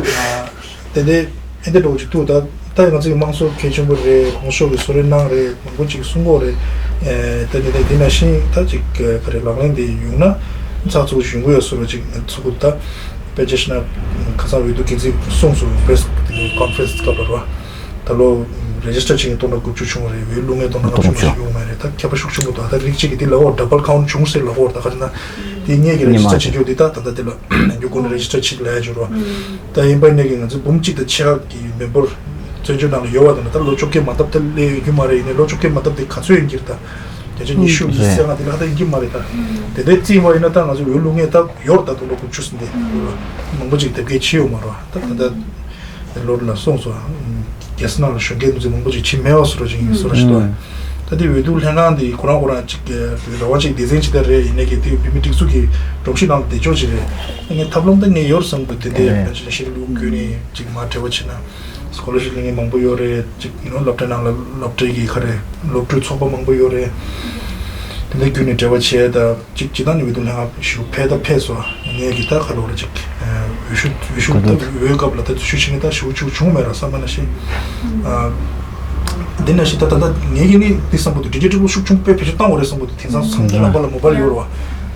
དེ་འདྲའི་ཨེ་འདྲ་འདྲ་བོ་ཅིག་འདུག་ད་ད་ང་ཚོའི་དམངས་གཙོ་གལ་ཆེན་པོ་རེད། གོང་ཞུས་ཀྱིས་གསོལ་རས་གནང་རེད། མང་པོ་ཅིག་གསུང་གི་ཡོད་རེད། ཨེ་ད་འདི་ནས་འདི་ནང་བཞིན་ད་ཅིག་ག་རེ་ལག་ལེན་དེ་ཡོང་ན་ཚགས་ཚུད་པོ་ཞིག་ཡོང་གི་ཡོད་བཟོ་འདྲ་ཅིག་ཚོར་གི་འདུག་ད་དཔེར་ན་ཆ་བཞག་ན་ཁ་སང་འོས་བསྡུ་འགན་འཛིན་གསུངས་སོང་། པེ་རེ་སི་ཀོན་ཕ་རེན་སི་སྐབས་ལ་རེད་བ། ད་ལོ་རེ་ཇི་སི་ཊར་བྱེད་མཁན་སྟོང་ཕྲག་དགུ་བཅུ་བྱུང་བ་རེད། འོས་བླུག་མཁན་སྟོང་ཕྲག་ལྔ་བཅུ་མ་ཞིག་ཡོང་མ་རེད། ད་ཁྱད་པར་ཤུགས་ཆེན་པོ་འདུག་ད་རིགས་གཅིག་གིས་འདི་ལབ་ཀྱི་ཡོད་རེད། ཌབ་བལ་ཁའུན་ཊི་བྱུང་ཟེར་ལབ་ཀྱི་ཡོད་རེད། ད་དཔེར་ན་དེ་ངེད་ཀྱིས་རེ་ཇི་སི་ཊར་བྱེད་རྒྱུ་འདི་ད་ད་ལྟ་འདི་ལ་རྒྱུ་ཀུན་རེ་ཇི་སི་ཊར་བྱེད་ལབ་ཡ་ཅིག་རེད་བ། ད་ཡིན་པ་ཡིན་ནའི་ང་ཚོ་འབུམ་གཅིག་དང་ཕྱེད་ཀ་གི་མེམ་བར་བཙན་བྱོལ་ནང་ལ་ཡོད་པ་དང་ད་ལོ་བཅོ་བརྒྱད་མ་བཏབ་ད་སླེབས་ཡོང་གི་མ་རེད། ཡིན་ནའི་ལོ་བཅོ་བརྒྱད་མ་བཏབ་དེ་ག་ཚོད་ཡིན་གྱི་རེད། ད་བརྒྱ་ཆ་ཉི་ཤུ་ཉི་ཤུ་རྩ་ལྔ་དེ་ལྷག་ད་ཡིན་གྱི་མ་རེད། ད་དེ་འདྲའི་བརྩིས་པ་ཡིན་ན་ད་ང་ཚོ་འོས་བླུག་མཁན་ད་ཡོད་རེད། ད་ལོ་དགུ་བཅུ་ཟིན་ཏེ་མང་པོ་ཅིག་དེབ་སྐྱེལ་བྱས་ཡོད་མ་རེད། ད་ད་ལྟ་ལོར་ལ་སོང་སོང་རྒྱལ་ས་ནང་ལ་གཞོན་སྐྱེས་དེ་ཚོ་མང་པོ་ཅིག་བྱེད་མེད་པ་བཟོ་འདྲ་ཅིག་ཡིན་བཟོ་འདྲ་ཞིག་འདུག་ད་དེ་འོས་བསྡུ་ལྷན་ཁང་དེ་ཁོ་རང་ཁོ་རང་ཅིག་རེ་བ་ཅིག་སྡེ་ཚན་ཅིག་ད་རེད། ཡིན་ནའི་གི་དེ་བོད་མི་སྒྲིག་འཛུགས་ཀྱི་སྒྲོམ་གཞི་ནང་ལ་བསྡད་ཆོག་ཅིག་རེད། ངས་ཐབས་ལམ་ད་ངས་ཡོད་བསམ་གི་འདུག་དེ་འདྲའི་ཕན་ཆད་ཤེས་རིག་ལུགས་བརྒྱུད་ནས་ཅིག་མར་འབྲེལ་བ་བྱས་ན། སྐོ་ལར་ཤིབ་ལེན་མཁན་མང་པོ་ཡོད་རེད། ཅིག་ཡིན་ནོ་སློབ་གྲྭའི་ནང་ལ་སློབ་གྲྭའི་གི་ག་རེ་སློབ་ཕྲུག་ཚོགས་པ་མང་པོ་ཡོད་རེད། དེ་འདྲ་བརྒྱུད་ནས་འབྲེལ་བ་བྱས་ད་ཅིག་སྤྱིར་བཏང་ནས་འོས་བསྡུ་ལྷན་ཁང་ཞིག་ཕེབས་ད་ཕེབས་སོང་། ངས་གི་ད་ག་རེ་རེད་ཅིག་འོས་ཤོག་འོས་ཤོག་ད་འོས་སྐབས་ལ་ད་འོས་ཤོག་བྱེད་མཁན་ད་ཞེ་པོ་ཅིག་བྱུང་མེད་ར་བསམ་པ་ནང་བཞིན། འདི་ནང་བཞིན་ད་ད་ད་ངས་གི་ནི་འདི་བསམ་པ་འདུག་འདི་འདྲའི་སྤྲོ་པོ་ཤུགས་ཆུང་དཔེ་བེད་སྤྱོད་བཏང་དགོས་རེད་བསམ་པ་འདུག་དེང་སང་ཚང་མ་ལམ་པ་ལ་མོ་བལ་ཡོད་རེད་བ།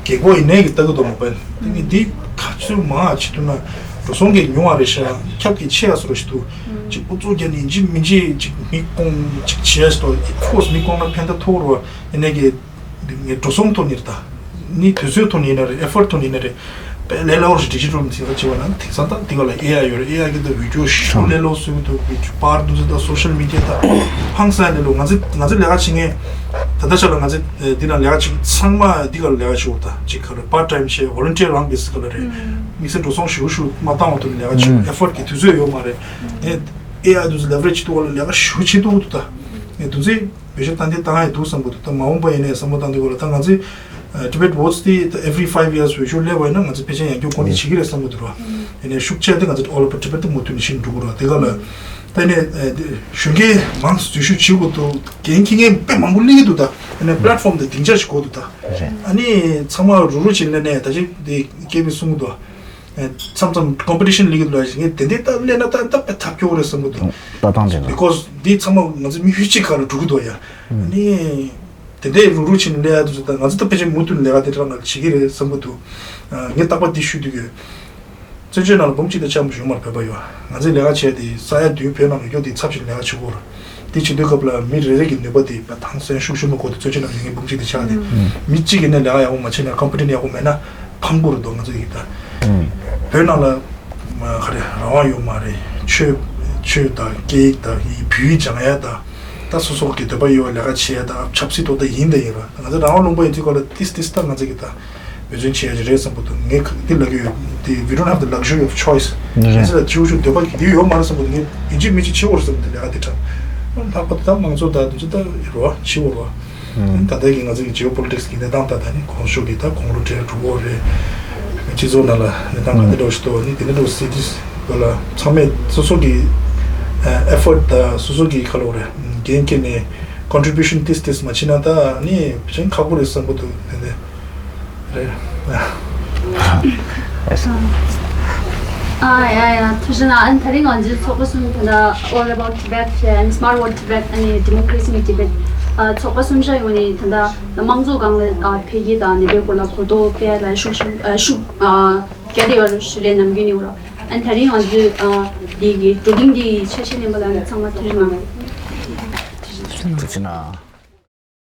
རྒད་པོ་ཡིན་ནའི་གི་ལྟ་གི་འདུག་མོ་བལ། དེ་ནི་འདི་ག་ཚོད་མང་བ་བྱེད་ཐུབ་ན་འགྲོ་སོང་གི་ཉུང་བ་རེད་ཤག་ཁྱབ་ཀྱི་ཆེ་བ་བཟོ་འདྲ་ཞིག་འདུག་ཅིག་ཨུ་ཚུགས་རྒྱག་ནས་ཡིན་གཅིག་མིན་གཅིག་ཅིག་མི་སྐོང་ཅིག་བྱས་སོ། ཨོཕ་ཁོར་སི་མི་སྐོང་ན་ཕན་ཐོགས་ཐོགས་རེད་བ། ཡིན་ནའི་གི་ངས་འགྲོ་སོང་ཐོག་ནས་རེད་ད། ནི་དུས་ཚོད་ཐོག་ནས་ཡིན་ན་རེད། ཨེ་ཕོར་ཊི་ཐོག་ནས་ཡིན་ན་རེད། དཔེ་ལས་སླ་པོ་ཞིག་ཌི་ཇི་ཊལ་མི་ཚེ་ལ་བྱེད་པ་ན་དེང་སང་ད་འདི་ག་ལ་ཨེ་ཨའི་ཡོད་རེད། ཨེ་ཨའི་གི་ད་བི་ཌི་ཡོ་ཞེ་པོ་ལས་སླ་པོ་བཟོ་གི་འདུག་བི་ཌི་ཡོ་པར་འདུག་ད་སོ་ཤལ་མི་ཌི་ཡ་ད་ཧང་སང་ལས་སླ་པོ། ང་ཚོ་ང་ཚོ་ལས་ཀ་བྱེད་མཁན་ད་ལྟ་ཆ་ལ་ང་ཚོ་འདི་ན་ལས་ཀ་བྱེད་མཁན་ཚང་མ་འདི་ག་ལ་ལས་ཀ་བྱེད་འོ་ད་ཅིག་ག་རེ་པར་ཊའིམ་བྱས་ཝོ་ལན་ཊི་ཡར་རང་གི་སི་ག་ལ་རེད། དམིགས་བསལ་འགྲོ་སོང་ཞེ་པོ་ཞེ་པོ་མ་བཏང་བ་དུ་ལས་ཀ་བྱེད་ཨེ་ཕོར་ཊི་གི་དུས་ཚོད་ཡོད་མ་རེད། ངས་ཨེ་ཨའི་དུས་ཚོད་ལེ་ཝ་རེཇ་བྱེད་ཐུབ་པ་ལ་ལས་ཀ་ཞེ་པོ་བྱེད་ཐུབ་འདུག་ད། དེ་ཚོས་བེད་སྤྱོད་བཏང་དེ་བཏང་ཡ་འདུག་བསམ་གི་འདུག་ད་མ་འོངས་པ་ཡིན་ནའི་བསམ་བློ་བཏང་དུས་སྐོར་ལ་ད་ང་ཚོས་Tibet Votes དེ་ད་every five years འོས་ཤོག་སླེབས་པ་ཡིན་ན་ང་ཚོ་ཕལ་ཆེར་ཡང་བསྐྱར་གོ་སྒྲིག་བྱེད་ཀྱི་རེད་བསམ་གི་འདུག་ར། ཡིན་ནའི་ཤུགས་ཆེ་དེ་ང་ཚོ་All Over Tibet དེ་མུ་མཐུད་ནས་ཤིང་འགྲོ་གི་ར། དེ་ག་ལ་ད་ཡིན་ནའི་གཞོན་སྐྱེས་མང་ཙམ་འཛུལ་ཞུགས་བྱེད་དགོས་འདུག་འགན་འཁྱེར་མཁན་དཔེ་མང་པོ་སླེབས་ཀྱི་འདུག་ད་ཡིན་ནའི་platform དེ་སྡིངས་ཆ་ཞིག་དགོས་འདུག་ད་རེད། ཨ་ནི་ཚང་མ་རུག་རུག་བྱས་ནས་ནས་ད་ཅིག་དེ་སྐད་པའི་གསུང་གི་འདུག་མཚམས་མཚམས་competition སླེབས་ཀྱི་འདུག་ལ་ངས་དེ་འདྲའི་ད་སླེབས་ན་ད་ད་དཔེ་ཐབས་སྐྱོ་བོ་རེད་བསམ་གྱི་འདུག་ལྟ་སྟངས་དེ་ལ། Because འདི་ཚང་མ་ང་ཚོ་མི་ཤུགས་གཅིག་ག་ལ་འགྲོ་གི་འདུག་ཡ། ནི་དེ་འདྲའི་རུག་རུག་བྱས་ནས་སླེབས་ཡ་དུས་ད་ང་ཚོ་ད་ཕལ་ཆེར་མུ་མཐུད་ནས་ལས་ཀ་དེ་འདྲ་ང་བྱེད་ཀྱི་རེད་བསམ་གྱི་འདུག་ངས་རྟག་པར་འདི་ཞུ་འདོད་ཀྱི་ཡོད། བཙན་བྱོལ་ནང་ལ་འབུམ་གཅིག་དང་ཕྱེད་ཀ་ཞིག་ཡོད་མ་རེད་བོད་པ་ཡོད། ང་ཚོས་ལས་ཀ་བྱས་ཏེ་ས་ཡ་བདུན་བོད་ནང་ལ་ཡོད་དེ་ཚབ་ཞིག་ལས་ཀ་བྱེད་དགོས་རེད། དེ་བྱེད་དུས་སྐབས་ལ་མི་རེ་རེ་གི་ནུས་པ་དེ་དྭངས་སེམས་ཤུགས་ཤུགས་མ་དགོས་དེ་བཙན་བྱོལ་ནང་ཡོད་མཁན་འབུམ་གཅིག་དེ་ཆགས་ཏེ། མི་གཅིག་གིས་ནས་ལས་ཀ་ཡག་པོ་མ་བྱས་ན་company ནས་ཡག་པོ་མེད་ན་ཕངས་པོ་རེད་འདུག་ང་ཚོ་ཡིན་ད། བོད་ནང་ལ་མ་ག་རེ་རང་དབང་ཡོད་མ་རེད། ཆོས་ཆོས་དང་སྐད་ཡིག་དང་ཡི་བོད་ཡིག་སྦྱང་ཡ་དང་ད་སོ་སོ་གི་འདོད་པ་ཡོད་པ་ལས་ཀ་བྱེད་ཡ་དང་ཆབ་སྲིད་ཐོག་ད་ཡིན་ད་ཡིན་ར། ང་ཚོ་རང་དབང་ལུང་པ་ཡིན་དུས་སྐབས་ལ་ཏིས་ཏིས་ད་ང་ཚོ་གི་ད། འབད་བརྩོན་བྱེད་ཡ་ཅིག་རེད་བསམ་གྱི་འདུག་ངས་འདི་ལབ་ཀྱི་ཡོད་དེ། We don't have the luxury of choice. ང་ཚོ་ལ་བྱེད་དགོས་འདོད་པ་གི་དེ་ཡོད་མ་རེད་བསམ་གྱི་འདུག་ངས་ཡིན་གཅིག་མིན་གཅིག་བྱེད་དགོས་རེད་བསམ་གྱི་འདུག་ལས་ཀ་དེ་འདྲ་ལྷག་པར་དུ་ད་མང་ཚོགས་དང་དེ་ཚོ་ད་རེད་བ་བྱེད་དགོས་རེད་བ། ད་ལྟ་གི་ང་ཚོ་གི་ཇི་ཨོ་པོ་ལི་ཊིག་སི་གི་གནས་སྟངས་དང་ད་ནི་གོང་ཞུ་གི་ད་གོང་རུ་འགྲོ་འགྲོ་གི་རེད། སྤྱི་ཚོགས་ནང་ལ་གནས་སྟངས་ག་འདྲ་འདྲ་བོ་ཞིག་འདུག་ནི་དེ་འདྲ་འདྲ་བོ་སྲིད་དུས་སྐབས་ལ་ཚང་མས་སོ་སོ་གི་effort དང་སོ་སོ་གི་ཁ་ལོ་རེད་འགན་འཁྱེར་ནས་contribution ཏིས་ཏིས་མ་བྱེད་ན་ད་ནི་ཕྱིན་ཁག་པོ་རེད་བསམ་གྱི་འདུག་དེ་འདྲ། རེད། ཨ་ཡ་ཡ་ཐུགས་རྗེ་གནང་། ཨ་ནི་དེ་རིང་ང་ཚོའི་ཚོགས་པ་གསུམ་ད་ལྟ་All About Tibet ཨ་ནི་Smart World Tibet ཨ་ནི་Democracy in Tibet ཨ་ཚོགས་པ་གསུམ་ཆ་ཡོངས་ནས་ད་ལྟ་དམངས་གཙོ་སྒང་ལ་ཨ་འཕེལ་རྒྱས་དང་ནི་པའི་སྐོར་ལ་གོ་རྟོགས་སྤེལ་ལ་ཤུགས་ཤུགས་ཨ་ཤུགས་ཨ་རྒྱག་བསྡད་ཡོད་རེད་ཞུ་ལས་ནམ་རྒྱུན་ནས་ཡོད་རེད། ཨ་ནི་དེ་རིང་ང་ཚོའི་ཨ་འདི་གི་བགྲོ་གླེང་འདི་ཆ་ཤས་ལེན་པ་ལ་ཨ་ནི་ཚང་མ་ཐུགས་རྗེ་གནང་། ཐུགས་རྗེ་གནང་།